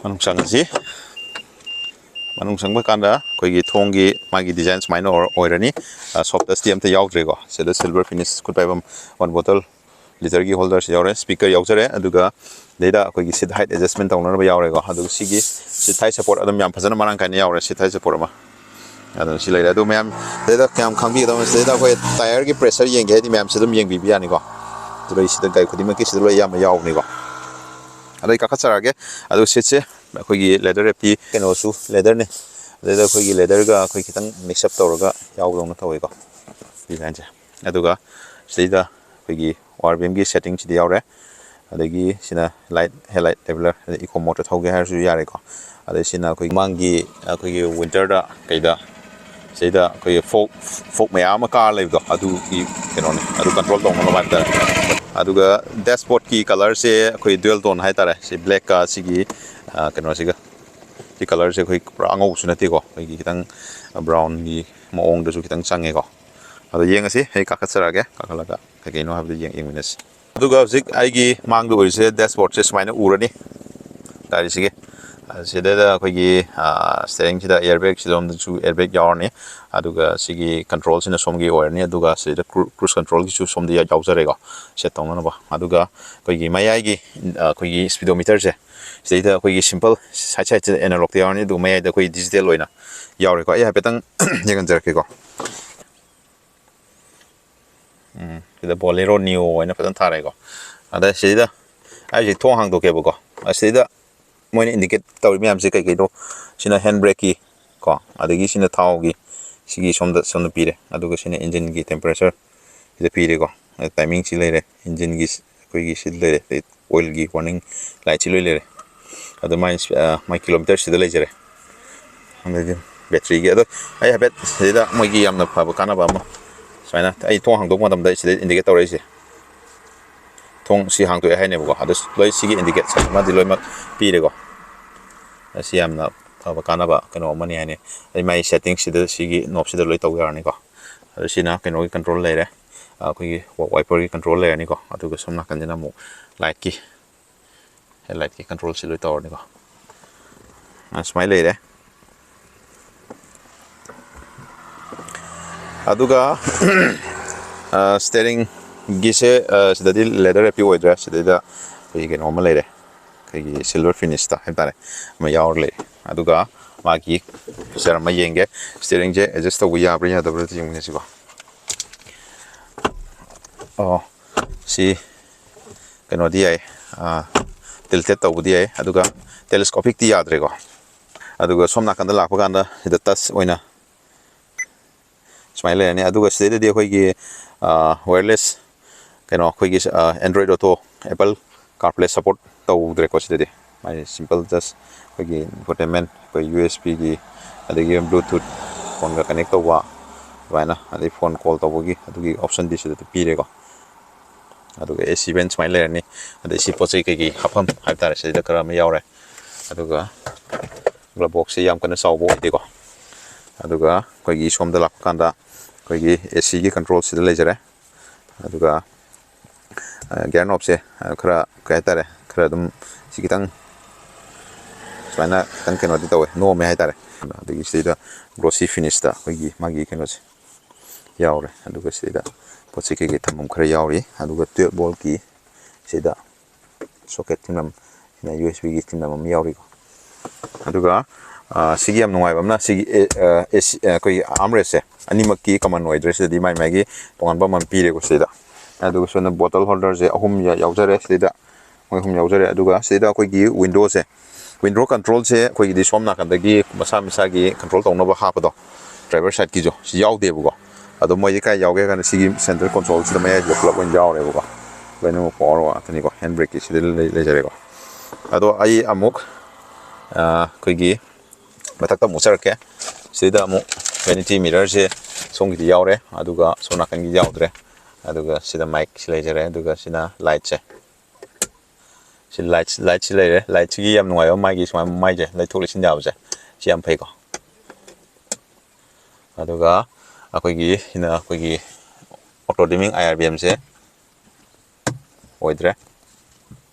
ꯃꯅꯨꯡ ꯆꯪꯉꯁꯤ꯫ ꯃꯅꯨꯡ ꯆꯪꯕ ꯀꯥꯟꯗ ꯑꯩꯈꯣꯏꯒꯤ ꯊꯣꯡꯒꯤ ꯃꯥꯒꯤ ꯗꯤꯖꯥꯏꯟ ꯁꯨꯃꯥꯏꯅ ꯑꯣꯏꯔ-, ꯑꯣꯏꯔꯅꯤ꯫ ꯁꯣꯞ ꯗꯁꯇꯤ ꯑꯝꯇ ꯌꯥꯎꯗ꯭ꯔꯦꯀꯣ꯫ ꯁꯤꯗ ꯁꯤꯜꯚꯔ ꯐꯤꯅꯤꯁ ꯈꯨꯠ ꯄꯥꯏꯐꯝ, ꯋꯥꯟ ꯕꯣꯇꯜ, ꯂꯤꯇꯔꯒꯤ ꯍꯣꯜꯗꯔꯁꯨ ꯌꯥꯎꯔꯦ, ꯁ꯭ꯄꯤꯀꯔ ꯌꯥꯎꯖꯔꯦ, ꯑꯗꯨꯒ ꯁꯤꯗꯩꯗ ꯑꯩꯈꯣꯏꯒꯤ ꯁꯤꯠ ꯍꯥꯏꯠ ꯑꯦꯗꯖꯁꯃꯦꯟ ꯇꯧꯅꯅꯕ ꯌꯥꯎꯔꯦꯀꯣ꯫ ꯑꯗꯨꯒ ꯁꯤꯒꯤ ꯁꯤꯠ ꯍꯥꯏꯠ ꯁꯄꯣꯔꯠ ꯑꯗꯨꯝ ꯌꯥꯝ ꯐꯖꯅ ꯃꯔꯥꯡ ꯀꯥꯏꯅ ꯌꯥꯎꯔꯦ, ꯁꯤꯠ ꯍꯥꯏꯠ ꯁꯄꯣꯔꯠ ꯑꯃ꯫ ꯑꯗꯨꯅ ꯁꯤ ꯂꯩꯔꯦ꯫ ꯑꯗꯨ ꯃꯌꯥꯝ ꯁꯤꯗꯩꯗ ꯀꯌꯥꯝ ꯈꯪꯕꯤꯒꯗꯕꯅꯣ, ꯁꯤꯗꯩꯗ ꯑꯩꯈꯣꯏ ꯇꯥꯌꯔꯒꯤ ꯄ꯭ꯔꯦꯁꯔ ꯌꯦꯡꯒꯦ ꯍꯥꯏꯗꯤ ꯃꯌꯥꯝꯁꯦ ꯑꯗꯨꯝ ꯌꯦꯡꯕꯤꯕ ꯌꯥꯅꯤꯀꯣ꯫ ꯑꯗꯨꯗ ꯁꯤꯗ ꯒꯥꯔꯤ ꯈꯨꯗꯤꯡꯃꯛꯀꯤ ꯁꯤꯗ ꯂꯣꯏ ꯑꯌꯥꯝꯕ ꯌꯥꯎꯕꯅꯤꯀꯣ꯫ ꯑꯗꯣ ꯑꯩ ꯀꯥꯈꯠꯆꯔꯛꯑꯒꯦ꯫ ꯑꯗꯨ ꯁꯤꯠꯁꯦ ꯑꯩꯈꯣꯏꯒꯤ ꯂꯦꯗꯔ ꯔꯦꯞꯇꯤ ꯀꯩꯅꯣꯁꯨ ꯂꯦꯗꯔꯅꯤ꯫ ꯑꯗꯩꯗ ꯑꯩꯈꯣꯏꯒꯤ ꯂꯦꯗꯔꯒ ꯑꯩꯈꯣꯏ ꯈꯤꯇꯪ ꯃꯤꯛꯁ ꯑꯞ ꯇꯧꯔꯒ ꯌꯥꯎꯕꯗꯧꯅ ꯇꯧꯋꯦꯀꯣ, ꯗꯤꯖꯥꯏꯟꯁꯦ꯫ ꯑꯗꯨꯒ ꯁꯤꯗꯩꯗ ꯑꯩꯈꯣꯏꯒꯤ ꯑꯣ ꯑꯥꯔ ꯚꯤ ꯑꯦꯝꯒꯤ ꯁꯦꯠꯇꯤꯡꯁꯤꯗꯤ ꯌꯥꯎꯔꯦ꯫ ꯑꯗꯒꯤ ꯁꯤꯅ ꯂꯥꯏꯠ, ꯍꯦꯠ ꯂꯥꯏꯠ ꯂꯦꯕꯦꯂꯔ, ꯑꯗꯩ ꯏꯀꯣ ꯃꯣꯠꯇ ꯊꯧꯒꯦ ꯍꯥꯏꯔꯁꯨ ꯌꯥꯔꯦꯀꯣ꯫ ꯑꯗꯩ ꯁꯤꯅ ꯑꯩꯈꯣꯏ ꯃꯃꯥꯡꯒꯤ ꯑꯩꯈꯣꯏꯒꯤ ꯋꯤꯟꯇꯔꯗ ꯀꯩꯗ ꯁꯤꯗ ꯑꯩꯈꯣꯏꯒꯤ ꯐꯣꯛ, ꯐꯣꯛ ꯃꯌꯥꯝ ꯑꯃ ꯀꯥꯔ ꯂꯩꯕꯗꯣ, ꯑꯗꯨꯒꯤ ꯀꯩꯅꯣꯅꯤ, ꯑꯗꯨ ꯀꯟꯇ꯭ꯔꯣꯜ ꯇꯧꯅꯕ ꯍꯥꯏꯇꯥꯔꯦ꯫ ꯑꯗꯨꯒ ꯗꯦꯁꯕꯣꯔꯗꯀꯤ ꯀꯂꯔꯁꯦ ꯑꯩꯈꯣꯏ ꯗ꯭ꯌꯨꯑꯦꯜ ꯇꯣꯟ ꯍꯥꯏꯇꯥꯔꯦ, ꯁꯤ ꯕ꯭ꯂꯦꯛꯀ ꯁꯤꯒꯤ, ꯑ, ꯀꯩꯅꯣꯁꯤꯒ꯫ ꯁꯤ ꯀꯂꯔꯁꯦ ꯑꯩꯈꯣꯏ ꯄꯨꯔꯥ ꯑꯉꯧꯕꯁꯨ ꯅꯠꯇꯦꯀꯣ, ꯑꯩꯈꯣꯏꯒꯤ ꯈꯤꯇꯪ ꯕ꯭ꯔꯥꯎꯟꯒꯤ ꯃꯑꯣꯡꯗꯁꯨ ꯈꯤꯇꯪ ꯆꯪꯉꯦꯀꯣ꯫ ꯑꯗꯣ ꯌꯦꯡꯉꯁꯤ, ꯑꯩ ꯀꯥꯈꯠꯆꯔꯛꯑꯒꯦ, ꯀꯥꯈꯠꯂꯒ ꯀꯩ ꯀꯩꯅꯣ ꯍꯥꯏꯕꯗꯨ ꯌꯦꯡ-, ꯌꯦꯡꯃꯤꯟꯅꯁꯤ꯫ ꯑꯗꯨꯒ ꯍꯧꯖꯤꯛ ꯑꯩꯒꯤ ꯃꯥꯡꯗ ꯎꯔꯤꯁꯦ ꯗꯦꯁꯕꯣꯔꯗꯁꯦ ꯁꯨꯃꯥꯏꯅ ꯎꯔꯅꯤ ꯒꯥꯔꯤꯁꯤꯒꯤ꯫ ꯁꯤꯗꯩꯗ ꯑꯩꯈꯣꯏꯒꯤ ꯁ꯭ꯇꯦꯔꯤꯡꯁꯤꯗ ꯑꯦꯌꯔ ꯕꯦꯒ, ꯁꯤꯗꯣꯝꯗꯁꯨ ꯑꯦꯌꯔ ꯕꯦꯒ ꯌꯥꯎꯔꯅꯤ꯫ ꯑꯗꯨꯒ ꯁꯤꯒꯤ ꯀꯟꯇ꯭ꯔꯣꯜꯁꯤꯅ ꯁꯣꯝꯒꯤ ꯑꯣꯏꯔꯅꯤ꯫ ꯑꯗꯨꯒ ꯁꯤꯗ ꯀ꯭ꯔꯨ ꯀ꯭ꯔꯨꯖ ꯀꯟꯇ꯭ꯔꯣꯜꯒꯤꯁꯨ ꯁꯣꯝꯗ ꯌꯥꯎꯖꯔꯦꯀꯣ, ꯁꯦꯠ ꯇꯧꯅꯅꯕ꯫ ꯑꯗꯨꯒ ꯑꯩꯈꯣꯏꯒꯤ ꯃꯌꯥꯏꯒꯤ ꯑꯩꯈꯣꯏꯒꯤ ꯁ꯭ꯄꯤꯗꯣꯃꯤꯇꯔꯁꯦ, ꯁꯤꯗꯩꯗ ꯑꯩꯈꯣꯏꯒꯤ ꯁꯤꯝꯄꯜ ꯁꯥꯏꯠ ꯁꯥꯏꯠꯁꯤꯗ ꯑꯦꯅꯥꯂꯣꯛꯇ ꯌꯥꯎꯔꯅꯤ꯫ ꯑꯗꯨꯒ ꯃꯌꯥꯏꯗ ꯑꯩꯈꯣꯏ ꯗꯤꯖꯤꯇꯦꯜ ꯑꯣꯏꯅ ꯌꯥꯎꯔꯦꯀꯣ꯫ ꯑꯩ ꯍꯥꯏꯐꯦꯠꯇꯪ ꯌꯦꯡꯍꯟꯖꯔꯛꯀꯦꯀꯣ꯫ ꯎꯝ, ꯁꯤꯗ ꯕꯣꯂꯦꯔꯣ ꯅꯤꯌꯣ ꯍꯥꯏꯅ ꯐꯖꯅ ꯊꯥꯔꯛꯑꯦꯀꯣ꯫ ꯑꯗ ꯁꯤꯗ ꯑꯩꯁꯦ ꯊꯣꯡ ꯍꯥꯡꯗꯣꯛꯀꯦꯕꯀꯣ꯫ ꯑꯁꯤꯗ ꯃꯣꯏꯅ ꯏꯟꯗꯤꯀꯦꯠ ꯇꯧꯔꯤ ꯃꯌꯥꯝꯁꯦ ꯀꯩ ꯀꯩꯅꯣ? ꯁꯤꯅ ꯍꯦꯟ ꯕ꯭ꯔꯦꯛꯀꯤ ꯀꯣ, ꯑꯗꯒꯤ ꯁꯤꯅ ꯊꯥꯎꯒꯤ, ꯁꯤꯒꯤ ꯁꯣꯝꯗ, ꯁꯣꯝꯗ ꯄꯤꯔꯦ꯫ ꯑꯗꯨꯒ ꯁꯤꯅ ꯏꯟꯖꯤꯟꯒꯤ ꯇꯦꯝꯄꯔꯦꯆꯔ ꯁꯤꯗ ꯄꯤꯔꯦꯀꯣ꯫ ꯇꯥꯏꯃꯤꯡꯁꯤ ꯂꯩꯔꯦ, ꯏꯟꯖꯤꯟꯒꯤ ꯑꯩꯈꯣꯏꯒꯤ ꯁꯤ ꯂꯩꯔꯦ, ꯑꯣꯏꯜꯒꯤ ꯋꯥꯔꯅꯤꯡ ꯂꯥꯏꯠꯁꯤ ꯂꯣꯏ ꯂꯩꯔꯦ꯫ ꯑꯗꯨꯃꯥꯏꯅ ꯃꯥꯏ ꯀꯤꯂꯣꯃꯤꯇꯔꯁꯤꯗ ꯂꯩꯖꯔꯦ꯫ ꯑꯗꯒꯤ ꯕꯦꯇ꯭ꯔꯤꯒꯤ ꯑꯗꯣ ꯑꯩ ꯍꯥꯏꯐꯦꯠ ꯁꯤꯗꯩꯗ ꯃꯣꯏꯒꯤ ꯌꯥꯝꯅ ꯐꯕ ꯀꯥꯟꯅꯕ ꯑꯃ, ꯁꯨꯃꯥꯏꯅ ꯑꯩ ꯊꯣꯡ ꯍꯥꯡꯗꯣꯛꯄ ꯃꯇꯝꯗ ꯁꯤꯗ ꯏꯟꯗꯤꯀꯦꯠ ꯇꯧꯔꯛꯏꯁꯦ, ꯊꯣꯡ ꯁꯤ ꯍꯥꯡꯗꯣꯛꯑꯦ ꯍꯥꯏꯅꯦꯕꯀꯣ꯫ ꯑꯗꯣ ꯂꯣꯏ ꯁꯤꯒꯤ ꯏꯟꯗꯤꯀꯦꯁꯟ ꯑꯃꯗꯤ ꯂꯣꯏꯅꯃꯛ ꯄꯤꯔꯦꯀꯣ꯫ ꯑꯁꯤ ꯌꯥꯝꯅ ꯐꯕ ꯀꯥꯟꯅꯕ ꯀꯩꯅꯣ ꯑꯃꯅꯤ ꯍꯥꯏꯅꯤ꯫ ꯑꯩ ꯃꯥꯏ ꯁꯦꯠꯇꯤꯡꯁꯤꯗ ꯁꯤꯒꯤ ꯅꯣꯞꯁꯤꯗ ꯂꯣꯏ ꯇꯧꯕ ꯌꯥꯔꯅꯤꯀꯣ꯫ ꯑꯗꯣ ꯁꯤꯅ ꯀꯩꯅꯣꯒꯤ ꯀꯟꯇ꯭ꯔꯣꯜ ꯂꯩꯔꯦ, ꯑꯩꯈꯣꯏꯒꯤ ꯋꯥꯏꯄꯔꯒꯤ ꯀꯟꯇ꯭ꯔꯣꯜ ꯂꯩꯔꯅꯤꯀꯣ꯫ ꯑꯗꯨꯒ ꯁꯣꯝ ꯅꯥꯀꯟꯁꯤꯅ ꯑꯃꯨꯛ ꯂꯥꯏꯠꯀꯤ, ꯍꯦꯠ ꯂꯥꯏꯠꯀꯤ ꯀꯟꯇ꯭ꯔꯣꯜꯁꯤ ꯂꯣꯏ ꯇꯧꯔꯅꯤꯀꯣ꯫ ꯑ, ꯁꯨꯃꯥꯏꯅ ꯂꯩꯔꯦ꯫ ꯑꯗꯨꯒ ꯁ꯭ꯇꯦꯔꯤꯡꯒꯤꯁꯦ ꯁꯤꯗꯗꯤ ꯂꯦꯗꯔ ꯔꯦꯞꯄꯤ ꯑꯣꯏꯗ꯭ꯔꯦ꯫ ꯁꯤꯗꯩꯗ ꯑꯩꯈꯣꯏꯒꯤ ꯀꯩꯅꯣ ꯑꯃ ꯂꯩꯔꯦ, ꯑꯩꯈꯣꯏꯒꯤ ꯁꯤꯜꯚꯔ ꯐꯤꯅꯤꯁꯇ ꯍꯥꯏꯕ ꯇꯥꯔꯦ, ꯑꯃ ꯌꯥꯎꯔ ꯂꯩꯔꯦ꯫ ꯑꯗꯨꯒ ꯃꯥꯒꯤ ꯐꯤꯆꯔ ꯑꯃ ꯌꯦꯡꯒꯦ, ꯁ꯭ꯇꯦꯔꯤꯡꯁꯦ ꯑꯦꯗꯖꯁ ꯇꯧꯕ ꯌꯥꯕ꯭ꯔꯥ ꯌꯥꯗꯕ꯭ꯔꯥ ꯌꯦꯡꯃꯤꯟꯅꯁꯤꯀꯣ꯫ ꯑꯣ, ꯁꯤ ꯀꯩꯅꯣꯗꯤ ꯌꯥꯏ, ꯇꯤꯜꯇꯦꯠ ꯇꯧꯕꯗꯤ ꯌꯥꯏ, ꯑꯗꯨꯒ ꯇꯦꯂꯦꯁꯀꯣꯄꯤꯛꯇꯤ ꯌꯥꯗ꯭ꯔꯦꯀꯣ꯫ ꯑꯗꯨꯒ ꯁꯣꯝ ꯅꯥꯀꯟꯗ ꯂꯥꯛꯄ ꯀꯥꯟꯗ ꯁꯤꯗ ꯇꯁ ꯑꯣꯏꯅ ꯁꯨꯃꯥꯏꯅ ꯂꯩꯔꯅꯤ꯫ ꯑꯗꯨꯒ ꯁꯤꯗꯩꯗꯗꯤ ꯑꯩꯈꯣꯏꯒꯤ ꯋꯥꯌꯔꯂꯦꯁ ꯀꯩꯅꯣ, ꯑꯩꯈꯣꯏꯒꯤ ꯑꯦꯟꯗ꯭ꯔꯣꯏꯗ ꯑꯣꯇꯣ, ꯑꯦꯄꯜ ꯀꯥꯔꯄ꯭ꯂꯦ ꯁꯞꯄꯣꯔꯠ ꯇꯧꯗ꯭ꯔꯦꯀꯣ꯫ ꯁꯤꯗꯗꯤ ꯃꯥꯒꯤ ꯁꯤꯝꯄꯜ ꯖꯁ ꯑꯩꯈꯣꯏꯒꯤ ꯏꯟꯐꯣꯇꯦꯟꯃꯦꯟ, ꯑꯩꯈꯣꯏ ꯌꯨ ꯑꯦꯁ ꯕꯤꯒꯤ, ꯑꯗꯒꯤ ꯕ꯭ꯂꯨꯇꯨꯠ ꯐꯣꯟꯒ ꯀꯅꯦꯛ ꯇꯧꯕ, ꯑꯗꯨꯃꯥꯏꯅ, ꯑꯗꯩ ꯐꯣꯟ ꯀꯣꯜ ꯇꯧꯕꯒꯤ ꯑꯗꯨꯒꯤ ꯑꯣꯞꯁꯟꯗꯤ ꯁꯤꯗ ꯄꯤꯔꯦꯀꯣ꯫ ꯑꯗꯨꯒ ꯑꯦ ꯁꯤ ꯚꯦꯟ ꯁꯨꯃꯥꯏꯅ ꯂꯩꯔꯅꯤ꯫ ꯑꯗꯩ ꯁꯤ ꯄꯣꯠ ꯆꯩ ꯀꯩꯀꯩ ꯍꯥꯞꯐꯝ ꯍꯥꯏꯕ ꯇꯥꯔꯦ, ꯁꯤꯗ ꯈꯔ ꯑꯃ ꯌꯥꯎꯔꯦ꯫ ꯑꯗꯨꯒ ꯒ꯭ꯂꯣꯞ ꯕꯣꯛꯁꯁꯦ ꯌꯥꯝ ꯀꯟꯅ ꯆꯥꯎꯕ ꯑꯣꯏꯗꯦꯀꯣ꯫ ꯑꯗꯨꯒ ꯑꯩꯈꯣꯏꯒꯤ ꯁꯣꯝꯗ ꯂꯥꯛꯄ ꯀꯥꯟꯗ ꯑꯩꯈꯣꯏꯒꯤ ꯑꯦ ꯁꯤꯒꯤ ꯀꯟꯇ꯭ꯔꯣꯜ ꯁꯤꯗ ꯂꯩꯖꯔꯦ꯫ ꯑꯗꯨꯒ ꯒꯤꯌꯔ ꯅꯣꯞꯁꯦ ꯈꯔ, ꯀꯩ ꯍꯥꯏꯇꯥꯔꯦ, ꯈꯔ ꯑꯗꯨꯝ ꯁꯤ ꯈꯤꯇꯪ ꯁꯨꯃꯥꯏꯅ ꯈꯤꯇꯪ ꯀꯩꯅꯣꯗꯤ ꯇꯧꯋꯦ, ꯅꯣꯝꯃꯦ ꯍꯥꯏꯇꯥꯔꯦ꯫ ꯑꯗꯒꯤ ꯁꯤꯗꯩꯗ ꯒ꯭ꯂꯣꯁꯤ ꯐꯤꯅꯤꯁꯇ ꯑꯩꯈꯣꯏꯒꯤ ꯃꯥꯒꯤ ꯀꯩꯅꯣꯁꯦ ꯌꯥꯎꯔꯦ꯫ ꯑꯗꯨꯒ ꯁꯤꯗꯩꯗ ꯄꯣꯠ ꯆꯩ ꯀꯩꯀꯩ ꯊꯝꯐꯝ ꯈꯔ ꯌꯥꯎꯔꯤ꯫ ꯑꯗꯨꯒ ꯇꯨꯌꯦꯜꯞ ꯚꯣꯜꯠꯀꯤ ꯁꯤꯗ ꯁꯣꯀꯦꯠ ꯊꯤꯟꯐꯝ, ꯁꯤꯅ ꯌꯨ ꯑꯦꯁ ꯕꯤꯒꯤ ꯊꯤꯟꯐꯝ ꯑꯃ ꯌꯥꯎꯔꯤꯀꯣ꯫ ꯑꯗꯨꯒ ꯁꯤꯒꯤ ꯌꯥꯝ ꯅꯨꯡꯉꯥꯏꯕ ꯑꯃꯅ, ꯁꯤꯒꯤ ꯑꯩꯈꯣꯏꯒꯤ ꯑꯥꯔꯝ ꯔꯦꯁꯁꯦ ꯑꯅꯤꯃꯛꯀꯤ ꯀꯃꯟ ꯑꯣꯏꯗ꯭ꯔꯦ꯫ ꯁꯤꯗꯗꯤ ꯃꯥꯏ ꯃꯥꯒꯤ ꯇꯣꯉꯥꯟꯕ ꯑꯃ ꯄꯤꯔꯦꯀꯣ ꯁꯤꯗ꯫ ꯑꯗꯨꯒ ꯁꯣꯝꯗ ꯕꯣꯇꯜ ꯍꯣꯜꯗꯔꯁꯦ ꯑꯍꯨꯝ ꯌꯥꯎꯖꯔꯦ ꯁꯤꯗ꯫ ꯃꯣꯏ ꯑꯍꯨꯝ ꯌꯥꯎꯖꯔꯦ꯫ ꯑꯗꯨꯒ ꯁꯤꯗ ꯑꯩꯈꯣꯏꯒꯤ ꯋꯤꯟꯗꯣꯁꯦ, ꯋꯤꯟꯗꯣ ꯀꯟꯇ꯭ꯔꯣꯜꯁꯦ ꯑꯩꯈꯣꯏꯒꯤꯗꯤ ꯁꯣꯝ ꯅꯥꯀꯟꯗꯒꯤ ꯃꯁꯥ ꯃꯁꯥꯒꯤ ꯀꯟꯇ꯭ꯔꯣꯜ ꯇꯧꯅꯕ ꯍꯥꯞꯄꯗꯣ, ꯗ꯭ꯔꯥꯏꯚꯔ ꯁꯥꯏꯠꯀꯤꯁꯨ ꯁꯤ ꯌꯥꯎꯗꯦꯕꯀꯣ꯫ ꯑꯗꯣ ꯃꯣꯏꯗꯤ ꯀꯥꯏ ꯌꯥꯎꯒꯦ ꯍꯥꯏ ꯀꯥꯟꯗ ꯁꯤꯒꯤ ꯁꯦꯟꯇꯔ ꯀꯣꯟꯁꯣꯜꯁꯤꯗ ꯃꯌꯥꯏꯁꯤꯗ ꯄꯨꯂꯞ ꯑꯣꯏꯅ ꯌꯥꯎꯔꯦꯕꯀꯣ꯫ ꯂꯣꯏꯅꯃꯛ ꯄꯋꯥꯔ ꯉꯥꯛꯇꯅꯤꯀꯣ꯫ ꯍꯦꯟ ꯕ꯭ꯔꯦꯛꯀꯤ ꯁꯤꯗ ꯂꯩ-, ꯂꯩꯖꯔꯦꯀꯣ꯫ ꯑꯗꯣ ꯑꯩ ꯑꯃꯨꯛ ꯑꯩꯈꯣꯏꯒꯤ ꯃꯊꯛꯇ ꯑꯃꯨꯛ ꯆꯠꯂꯛꯀꯦ꯫ ꯁꯤꯗ ꯑꯃꯨꯛ ꯚꯦꯅꯤꯇꯤ ꯃꯤꯔꯔꯁꯦ ꯁꯣꯝꯒꯤꯗꯤ ꯌꯥꯎꯔꯦ, ꯑꯗꯨꯒ ꯁꯣꯝ ꯅꯥꯀꯟꯒꯤ ꯌꯥꯎꯗ꯭ꯔꯦ꯫ ꯑꯗꯨꯒ ꯁꯤꯗ ꯃꯥꯏꯛꯁꯤ ꯂꯩꯖꯔꯦ꯫ ꯑꯗꯨꯒ ꯁꯤꯅ ꯂꯥꯏꯠꯁꯦ꯫ ꯁꯤ ꯂꯥꯏꯠ, ꯂꯥꯏꯠꯁꯤ ꯂꯩꯔꯦ꯫ ꯂꯥꯏꯠꯁꯤꯒꯤ ꯌꯥꯝ ꯅꯨꯡꯉꯥꯏꯕ ꯑꯃ, ꯃꯥꯒꯤ ꯁꯨꯃꯥꯏꯅ ꯃꯥꯏꯁꯦ ꯂꯩꯊꯣꯛ ꯂꯩꯁꯤꯟ ꯌꯥꯕꯁꯦ, ꯁꯤ ꯌꯥꯝ ꯐꯩꯀꯣ꯫ ꯑꯗꯨꯒ ꯑꯩꯈꯣꯏꯒꯤ ꯁꯤꯅ ꯑꯩꯈꯣꯏꯒꯤ ꯑꯣꯇꯣ ꯗꯤꯃꯤꯡ ꯑꯥꯏ ꯑꯥꯔ ꯕꯤ ꯑꯦꯝꯁꯦ ꯑꯣꯏꯗ꯭ꯔꯦ,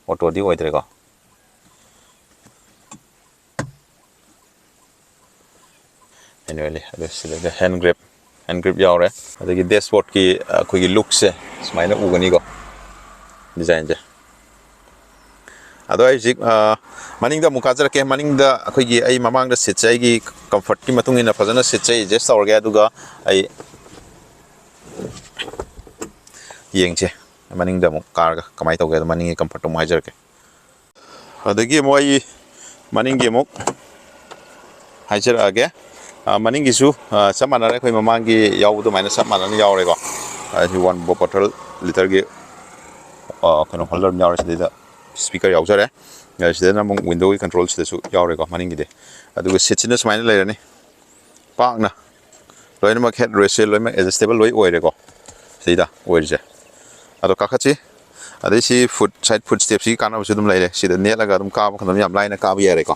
ꯑꯣꯇꯣꯗꯤ ꯑꯣꯏꯗ꯭ꯔꯦꯀꯣ꯫ ꯑꯦꯅꯨꯋꯦꯂꯤ ꯑꯗꯨ ꯁꯤꯗꯩꯗ ꯍꯦꯟ ꯒ꯭ꯔꯤꯞ, ꯍꯦꯟ ꯒ꯭ꯔꯤꯞ ꯌꯥꯎꯔꯦ꯫ ꯑꯗꯒꯤ ꯗꯦꯁꯕꯣꯔꯗꯀꯤ ꯑꯩꯈꯣꯏꯒꯤ ꯂꯨꯛꯁꯦ ꯁꯨꯃꯥꯏꯅ ꯎꯒꯅꯤꯀꯣ, ꯗꯤꯖꯥꯏꯟꯁꯦ꯫ ꯑꯗꯣ ꯑꯩ ꯍꯧꯖꯤꯛ ꯃꯅꯤꯡꯗ ꯑꯃꯨꯛ ꯀꯥꯖꯔꯛꯀꯦ꯫ ꯃꯅꯤꯡꯗ ꯑꯩꯈꯣꯏꯒꯤ, ꯑꯩ ꯃꯃꯥꯡꯗ ꯁꯤꯠꯁꯦ ꯑꯩꯒꯤ ꯀꯝꯐꯔꯠꯀꯤ ꯃꯇꯨꯡ ꯏꯟꯅ ꯐꯖꯅ ꯁꯤꯠꯁꯦ ꯑꯦꯗꯖꯁ ꯇꯧꯔꯒꯦ꯫ ꯑꯗꯨꯒ ꯑꯩ ꯌꯦꯡꯁꯦ, ꯃꯅꯤꯡꯗ ꯑꯃꯨꯛ ꯀꯥꯔꯒ ꯀꯃꯥꯏꯅ ꯇꯧꯒꯦ, ꯑꯗꯣ ꯃꯅꯤꯡꯒꯤ ꯀꯝꯐꯔꯠꯇꯣ ꯑꯃꯨꯛ ꯍꯥꯏꯖꯔꯛꯀꯦ꯫ ꯑꯗꯒꯤ ꯑꯃꯨꯛ ꯑꯩ ꯃꯅꯤꯡꯒꯤ ꯑꯃꯨꯛ ꯍꯥꯏꯖꯔꯛꯑꯒꯦ꯫ ꯃꯅꯤꯡꯒꯤꯁꯨ ꯆꯞ ꯃꯥꯟꯅꯔꯦ, ꯑꯩꯈꯣꯏ ꯃꯃꯥꯡꯒꯤ ꯌꯥꯎꯕ ꯑꯗꯨꯃꯥꯏꯅ ꯆꯞ ꯃꯥꯟꯅꯅ ꯌꯥꯎꯔꯦꯀꯣ꯫ ꯑꯁꯤ ꯋꯥꯟ ꯕꯣꯇꯜ ꯂꯤꯇꯔꯒꯤ ꯀꯩꯅꯣ ꯍꯣꯜꯗꯔ ꯑꯃ ꯌꯥꯎꯔꯦ꯫ ꯁꯤꯗꯩꯗ ꯁ꯭ꯄꯤꯀꯔ ꯌꯥꯎꯖꯔꯦ꯫ ꯁꯤꯗꯅ ꯑꯃꯨꯛ ꯋꯤꯟꯗꯣꯒꯤ ꯀꯟꯇ꯭ꯔꯣꯜ ꯁꯤꯗꯁꯨ ꯌꯥꯎꯔꯦꯀꯣ ꯃꯅꯤꯡꯒꯤꯗꯤ꯫ ꯑꯗꯨꯒ ꯁꯤꯠꯁꯤꯅ ꯁꯨꯃꯥꯏꯅ ꯂꯩꯔꯅꯤ, ꯄꯥꯛꯅ ꯂꯣꯏꯅꯃꯛ ꯍꯦꯠ ꯔꯦꯁꯁꯦ ꯂꯣꯏꯅꯃꯛ ꯑꯦꯗꯖꯁꯇꯦꯕꯜ ꯂꯣꯏ ꯑꯣꯏꯔꯦꯀꯣ꯫ ꯁꯤꯗ ꯑꯣꯏꯔꯤꯁꯦ꯫ ꯑꯗꯣ ꯀꯥꯈꯠꯁꯤ꯫ ꯑꯗꯩ ꯁꯤ ꯐꯨꯠ, ꯁꯥꯏꯠ ꯐꯨꯠ ꯁ꯭ꯇꯦꯞꯁꯤꯒꯤ ꯀꯥꯟꯅꯕꯁꯨ ꯑꯗꯨꯝ ꯂꯩꯔꯦ꯫ ꯁꯤꯗ ꯅꯦꯠꯂꯒ ꯑꯗꯨꯝ ꯀꯥꯕ ꯃꯇꯝꯗ ꯌꯥꯝ ꯂꯥꯏꯅ ꯀꯥꯕ ꯌꯥꯔꯦꯀꯣ꯫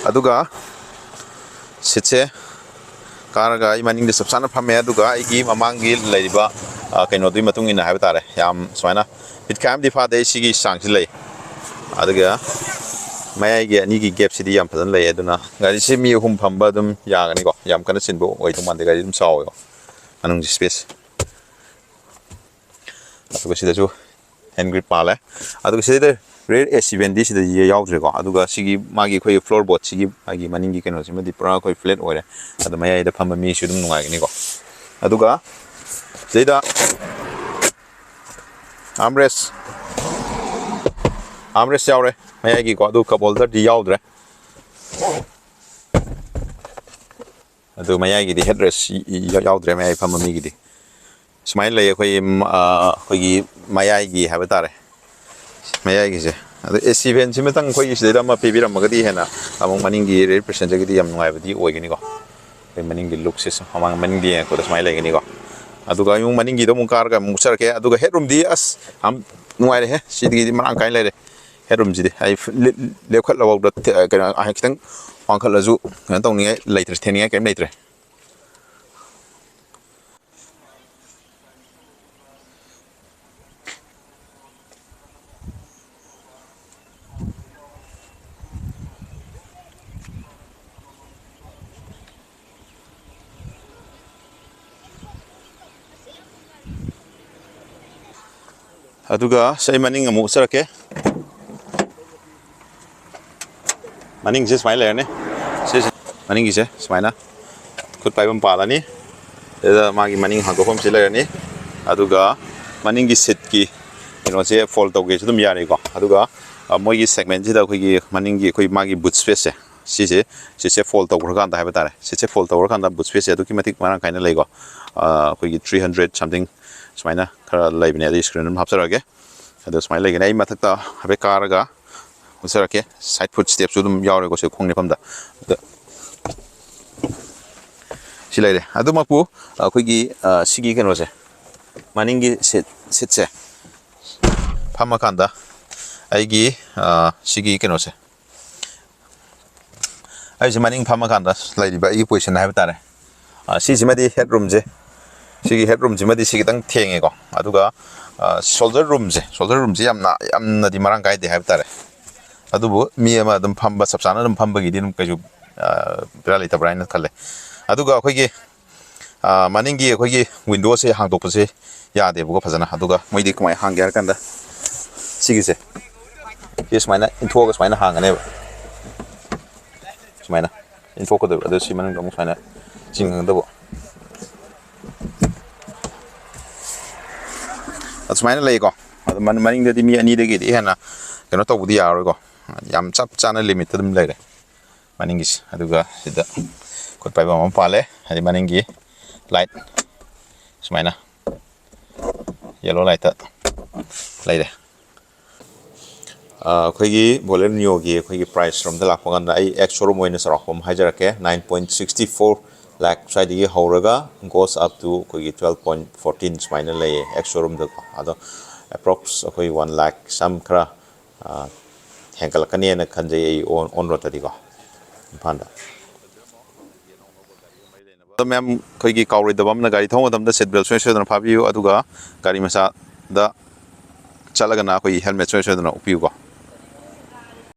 ꯑꯗꯨꯒ ꯁꯤꯠꯁꯦ ꯀꯥꯔꯒ ꯑꯩ ꯃꯅꯤꯡꯗ ꯆꯞ ꯆꯥꯅ ꯐꯝꯃꯦ꯫ ꯑꯗꯨꯒ ꯑꯩꯒꯤ ꯃꯃꯥꯡꯒꯤ ꯂꯩꯔꯤꯕ ꯀꯩꯅꯣꯗꯨꯒꯤ ꯃꯇꯨꯡ ꯏꯟꯅ ꯍꯥꯏꯕ ꯇꯥꯔꯦ, ꯌꯥꯝ ꯁꯨꯃꯥꯏꯅ ꯐꯤꯠ ꯈꯥꯏ ꯑꯃꯗꯤ ꯐꯥꯗꯦ, ꯑꯩ ꯁꯤꯒꯤ ꯆꯥꯡꯁꯤ ꯂꯩ꯫ ꯑꯗꯨꯒ ꯃꯌꯥꯏꯒꯤ ꯑꯅꯤꯒꯤ ꯒꯦꯞꯁꯤꯗꯤ ꯌꯥꯝ ꯐꯖꯅ ꯂꯩ, ꯑꯗꯨꯅ ꯒꯥꯔꯤꯁꯤ ꯃꯤ ꯑꯍꯨꯝ ꯐꯝꯕ ꯑꯗꯨꯝ ꯌꯥꯒꯅꯤꯀꯣ꯫ ꯌꯥꯝ ꯀꯟꯅ ꯆꯤꯟꯕ ꯑꯣꯏꯗꯧ ꯃꯥꯟꯗꯦ, ꯒꯥꯔꯤ ꯑꯗꯨꯝ ꯆꯥꯎꯋꯦꯀꯣ ꯃꯅꯨꯡꯒꯤ ꯁ꯭ꯄꯦꯁ꯫ ꯑꯗꯨꯒ ꯁꯤꯗꯁꯨ ꯍꯦꯟ ꯒ꯭ꯔꯤꯞ ꯄꯥꯜꯂꯦ꯫ ꯑꯗꯨꯒ ꯁꯤꯗꯩꯗ ꯔꯤꯌꯔ ꯑꯦ ꯁꯤ ꯚꯦꯟꯗꯤ ꯁꯤꯗ ꯌꯥꯎꯗ꯭ꯔꯦꯀꯣ꯫ ꯑꯗꯨꯒ ꯁꯤꯒꯤ ꯃꯥꯒꯤ ꯑꯩꯈꯣꯏꯒꯤ ꯐ꯭ꯂꯣꯔ ꯕꯣꯔꯗꯁꯤꯒꯤ ꯃꯥꯒꯤ ꯃꯅꯤꯡꯒꯤ ꯀꯩꯅꯣꯁꯤꯃꯗꯤ ꯄꯨꯔꯥ ꯑꯩꯈꯣꯏ ꯐ꯭ꯂꯦꯠ ꯑꯣꯏꯔꯦ꯫ ꯑꯗꯣ ꯃꯌꯥꯏꯗ ꯐꯝꯕ ꯃꯤꯁꯨ ꯑꯗꯨꯝ ꯅꯨꯡꯉꯥꯏꯒꯅꯤꯀꯣ꯫ ꯑꯗꯨꯒ ꯁꯤꯗꯩꯗ ꯑꯥꯝꯔꯦꯁ ꯑꯥꯝꯔꯦꯁ ꯌꯥꯎꯔꯦ ꯃꯌꯥꯏꯒꯤꯀꯣ꯫ ꯑꯗꯨ ꯀꯞ ꯍꯣꯜꯗꯔꯗꯤ ꯌꯥꯎꯗ꯭ꯔꯦ꯫ ꯑꯗꯨ ꯃꯌꯥꯏꯒꯤꯗꯤ ꯍꯦꯠ ꯔꯦꯁ ꯌꯥꯎꯗ꯭ꯔꯦ ꯃꯌꯥꯏ ꯐꯝꯕ ꯃꯤꯒꯤꯗꯤ꯫ ꯁꯨꯃꯥꯏꯅ ꯂꯩ ꯑꯩꯈꯣꯏ, ꯑꯩꯈꯣꯏꯒꯤ ꯃꯌꯥꯏꯒꯤ ꯍꯥꯏꯕ ꯇꯥꯔꯦ, ꯃꯌꯥꯏꯒꯤꯁꯦ꯫ ꯑꯗꯣ ꯑꯦ ꯁꯤ ꯚꯦꯟꯁꯤꯃꯇꯪ ꯑꯩꯈꯣꯏꯒꯤ ꯁꯤꯗꯩꯗ ꯑꯃ ꯄꯤꯕꯤꯔꯝꯃꯒꯗꯤ ꯍꯦꯟꯅ ꯑꯃꯨꯛ ꯃꯅꯤꯡꯒꯤ ꯔꯤꯌꯔ ꯄꯦꯁꯦꯟꯖꯔꯒꯤꯗꯤ ꯌꯥꯝ ꯅꯨꯡꯉꯥꯏꯕꯗꯤ ꯑꯣꯏꯒꯅꯤꯀꯣ꯫ ꯑꯩꯈꯣꯏ ꯃꯅꯤꯡꯒꯤ ꯂꯨꯛꯁꯦ ꯁꯨꯝ ꯃꯃꯥꯡ ꯃꯅꯤꯡꯗꯤ ꯌꯦꯡꯉꯛꯄꯗ ꯁꯨꯃꯥꯏꯅ ꯂꯩꯒꯅꯤꯀꯣ꯫ ꯑꯗꯨꯒ ꯑꯃꯨꯛ ꯃꯅꯤꯡꯒꯤꯗꯣ ꯑꯃꯨꯛ ꯀꯥꯔꯒ ꯑꯃꯨꯛ ꯆꯠꯂꯛꯀꯦ꯫ ꯑꯗꯨꯒ ꯍꯦꯠ ꯔꯨꯝꯗꯤ ꯑꯁ ꯌꯥꯝ ꯅꯨꯡꯉꯥꯏꯔꯦꯍꯦ, ꯁꯤꯗꯒꯤꯗꯤ ꯃꯔꯥꯡ ꯀꯥꯏꯅ ꯂꯩꯔꯦ꯫ ꯍꯦꯠ ꯔꯨꯝꯁꯤꯗꯤ ꯑꯩ ꯂꯦꯞꯈꯠꯂꯐꯥꯎꯗ ꯀꯩꯅꯣ ꯈꯤꯇꯪ ꯋꯥꯡꯈꯠꯂꯁꯨ ꯀꯩꯅꯣ ꯇꯧꯅꯤꯡꯉꯥꯏ ꯂꯩꯇ꯭ꯔꯦ, ꯊꯦꯡꯅꯤꯡꯉꯥꯏ ꯀꯔꯤꯝ ꯂꯩꯇ꯭ꯔꯦ꯫ ꯑꯗꯨꯒ ꯁꯤ ꯑꯩ ꯃꯅꯤꯡ ꯑꯃꯨꯛ ꯎꯠꯆꯔꯛꯀꯦ꯫ ꯃꯅꯤꯡꯁꯦ ꯁꯨꯃꯥꯏꯅ ꯂꯩꯔꯅꯤ꯫ ꯁꯤꯁꯦ ꯃꯅꯤꯡꯒꯤꯁꯦ ꯁꯨꯃꯥꯏꯅ ꯈꯨꯠ ꯄꯥꯏꯐꯝ ꯄꯥꯜꯂꯅꯤ꯫ ꯑꯗꯨꯗ ꯃꯥꯒꯤ ꯃꯅꯤꯡ ꯍꯥꯡꯗꯣꯛꯐꯝꯁꯤ ꯂꯩꯔꯅꯤ꯫ ꯑꯗꯨꯒ ꯃꯅꯤꯡꯒꯤ ꯁꯤꯠꯀꯤ ꯀꯩꯅꯣꯁꯦ ꯐꯣꯜ ꯇꯧꯒꯦꯁꯨ ꯑꯗꯨꯝ ꯌꯥꯔꯦꯀꯣ꯫ ꯑꯗꯨꯒ ꯃꯣꯏꯒꯤ ꯁꯦꯒꯃꯦꯟꯁꯤꯗ ꯑꯩꯈꯣꯏꯒꯤ ꯃꯅꯤꯡꯒꯤ ꯑꯩꯈꯣꯏ ꯃꯥꯒꯤ ꯕꯨꯠ ꯁ꯭ꯄꯦꯁꯁꯦ, ꯁꯤꯁꯦ, ꯁꯤꯁꯦ ꯐꯣꯜ ꯇꯧꯈ꯭ꯔꯀꯥꯟꯗ ꯍꯥꯏꯕ ꯇꯥꯔꯦ, ꯁꯤꯁꯦ ꯐꯣꯜ ꯇꯧꯈ꯭ꯔꯀꯥꯟꯗ ꯕꯨꯠ ꯁ꯭ꯄꯦꯁꯁꯦ ꯑꯗꯨꯛꯀꯤ ꯃꯇꯤꯛ ꯃꯔꯥꯡ ꯀꯥꯏꯅ ꯂꯩꯀꯣ꯫ ꯑꯩꯈꯣꯏꯒꯤ three hundred something ꯁꯨꯃꯥꯏꯅ ꯈꯔ ꯂꯩꯕꯅꯦ, ꯑꯗꯨ ꯁ꯭ꯀ꯭ꯔꯤꯟ ꯑꯗꯨꯝ ꯍꯥꯞꯆꯔꯛꯑꯒꯦ꯫ ꯑꯗꯣ ꯁꯨꯃꯥꯏꯅ ꯂꯩꯒꯅꯤ꯫ ꯑꯩ ꯃꯊꯛꯇ ꯍꯥꯏꯐꯦꯠ ꯀꯥꯔꯒ ꯎꯠꯆꯔꯛꯀꯦ꯫ ꯁꯥꯏꯠ ꯐꯨꯠ ꯁ꯭ꯇꯦꯞꯁꯨ ꯑꯗꯨꯝ ꯌꯥꯎꯔꯦꯀꯣ ꯁꯤ ꯈꯣꯡ ꯅꯦꯠꯐꯝꯗ꯫ ꯑꯗ ꯁꯤ ꯂꯩꯔꯦ꯫ ꯑꯗꯨꯃꯛꯄꯨ ꯑꯩꯈꯣꯏꯒꯤ, ꯑ, ꯁꯤꯒꯤ ꯀꯩꯅꯣꯁꯦ, ꯃꯅꯤꯡꯒꯤ ꯁꯤꯠ, ꯁꯤꯠꯁꯦ ꯐꯝꯃꯀꯥꯟꯗ ꯑꯩꯒꯤ, ꯑ, ꯁꯤꯒꯤ ꯀꯩꯅꯣꯁꯦ, ꯑꯩꯁꯦ ꯃꯅꯤꯡ ꯐꯝꯃꯀꯥꯟꯗ ꯂꯩꯔꯤꯕ ꯑꯩꯒꯤ ꯄꯣꯖꯤꯁꯟ ꯍꯥꯏꯕ ꯇꯥꯔꯦ꯫ ꯑ, ꯁꯤꯁꯤꯃꯗꯤ ꯍꯦꯠ ꯔꯨꯝꯁꯦ, ꯁꯤꯒꯤ ꯍꯦꯠ ꯔꯨꯝꯁꯤꯃꯗꯤ ꯁꯤ ꯈꯤꯇꯪ ꯊꯦꯡꯉꯦꯀꯣ꯫ ꯑꯗꯨꯒ, ꯑ, ꯁꯣꯜꯗꯔ ꯔꯨꯝꯁꯦ, ꯁꯣꯜꯗꯔ ꯔꯨꯝꯁꯦ ꯌꯥꯝꯅ, ꯌꯥꯝꯅꯗꯤ ꯃꯔꯥꯡ ꯀꯥꯏꯗꯦ ꯍꯥꯏꯕ ꯇꯥꯔꯦ꯫ ꯑꯗꯨꯕꯨ ꯃꯤ ꯑꯃ ꯑꯗꯨꯝ ꯐꯝꯕ, ꯆꯞ ꯆꯥꯅ ꯑꯗꯨꯝ ꯐꯝꯕꯒꯤꯗꯤ ꯑꯗꯨꯝ ꯀꯩꯁꯨ, ꯑ, ꯕꯦꯔꯥ ꯂꯩꯇꯕ꯭ꯔꯥ ꯍꯥꯏꯅ ꯈꯜꯂꯦ꯫ ꯑꯗꯨꯒ ꯑꯩꯈꯣꯏꯒꯤ, ꯑ, ꯃꯅꯤꯡꯒꯤ ꯑꯩꯈꯣꯏꯒꯤ windowꯁꯦ ꯍꯥꯡꯗꯣꯛꯄꯁꯦ ꯌꯥꯗꯦꯕꯀꯣ ꯐꯖꯅ꯫ ꯑꯗꯨꯒ ꯃꯣꯏꯗꯤ ꯀꯃꯥꯏꯅ ꯍꯥꯡꯒꯦ ꯍꯥꯏꯔ ꯀꯥꯟꯗ, ꯁꯤꯒꯤꯁꯦ, ꯁꯤ ꯁꯨꯃꯥꯏꯅ ꯏꯟꯊꯣꯛꯑꯒ ꯁꯨꯃꯥꯏꯅ ꯍꯥꯡꯒꯅꯦꯕ, ꯁꯨꯃꯥꯏꯅ ꯏꯟꯊꯣꯛꯀꯗꯣꯏꯕ꯫ ꯑꯗꯨ ꯁꯤ ꯃꯅꯨꯡꯗ ꯑꯃꯨꯛ ꯁꯨꯃꯥꯏꯅ ꯆꯤꯡꯒꯗꯕ꯫ ꯑꯁꯨꯃꯥꯏꯅ ꯂꯩꯀꯣ꯫ ꯑꯗꯨ ꯃꯅꯤꯡꯗꯗꯤ ꯃꯤ ꯑꯅꯤꯗꯒꯤꯗꯤ ꯍꯦꯟꯅ ꯀꯩꯅꯣ ꯇꯧꯕꯗꯤ ꯌꯥꯔꯔꯣꯏꯀꯣ꯫ ꯌꯥꯝ ꯆꯞ ꯆꯥꯅ limit ꯑꯗꯨꯝ ꯂꯩꯔꯦ ꯃꯅꯤꯡꯒꯤꯁꯦ꯫ ꯑꯗꯨꯒ ꯁꯤꯗ ꯈꯨꯠ ꯄꯥꯏꯐꯝ ꯑꯃ ꯄꯥꯜꯂꯦ, ꯍꯥꯏꯗꯤ ꯃꯅꯤꯡꯒꯤ light ꯁꯨꯃꯥꯏꯅ yellow light ꯂꯩꯔꯦ꯫ ꯑ, ꯑꯩꯈꯣꯏꯒꯤ Baleno Neoꯒꯤ ꯑꯩꯈꯣꯏꯒꯤ price ꯔꯣꯝꯗ ꯂꯥꯛꯄ ꯀꯥꯟꯗ ꯑꯩ ex showroom ꯑꯣꯏꯅ ꯆꯥꯎꯔꯥꯛꯄ ꯑꯃ ꯍꯥꯏꯖꯔꯛꯀꯦ꯫ Nine point sixty four lakh ꯁ꯭ꯋꯥꯏꯗꯒꯤ ꯍꯧꯔꯒ goes up to ꯑꯩꯈꯣꯏꯒꯤ twelve point fourteen ꯁꯨꯃꯥꯏꯅ ꯂꯩꯌꯦ ex showroomꯗꯀꯣ꯫ ꯑꯗꯣ approx ꯑꯩꯈꯣꯏ one lakh ꯁꯝ ꯈꯔ, ꯑ, ꯍꯦꯟꯒꯠꯂꯛꯀꯅꯦꯅ ꯈꯟꯖꯩ ꯑꯩ on, on roadꯇꯗꯤꯀꯣ, ꯏꯝꯐꯥꯜꯗ꯫ ꯑꯗꯣ ꯃꯌꯥꯝ, ꯑꯩꯈꯣꯏꯒꯤ ꯀꯥꯎꯔꯣꯏꯗꯕ ꯑꯃꯅ, ꯒꯥꯔꯤ ꯊꯧꯕ ꯃꯇꯝꯗ seat belt ꯁꯨꯡꯁꯣꯏ ꯁꯣꯏꯗꯅ ꯐꯥꯕꯤꯌꯨ, ꯑꯗꯨꯒ ꯒꯥꯔꯤ ꯃꯆꯥꯗ ꯆꯠꯂꯒꯅ ꯑꯩꯈꯣꯏꯒꯤ helmet ꯁꯨꯡꯁꯣꯏ ꯁꯣꯏꯗꯅ ꯎꯞꯄꯤꯌꯨꯀꯣ꯫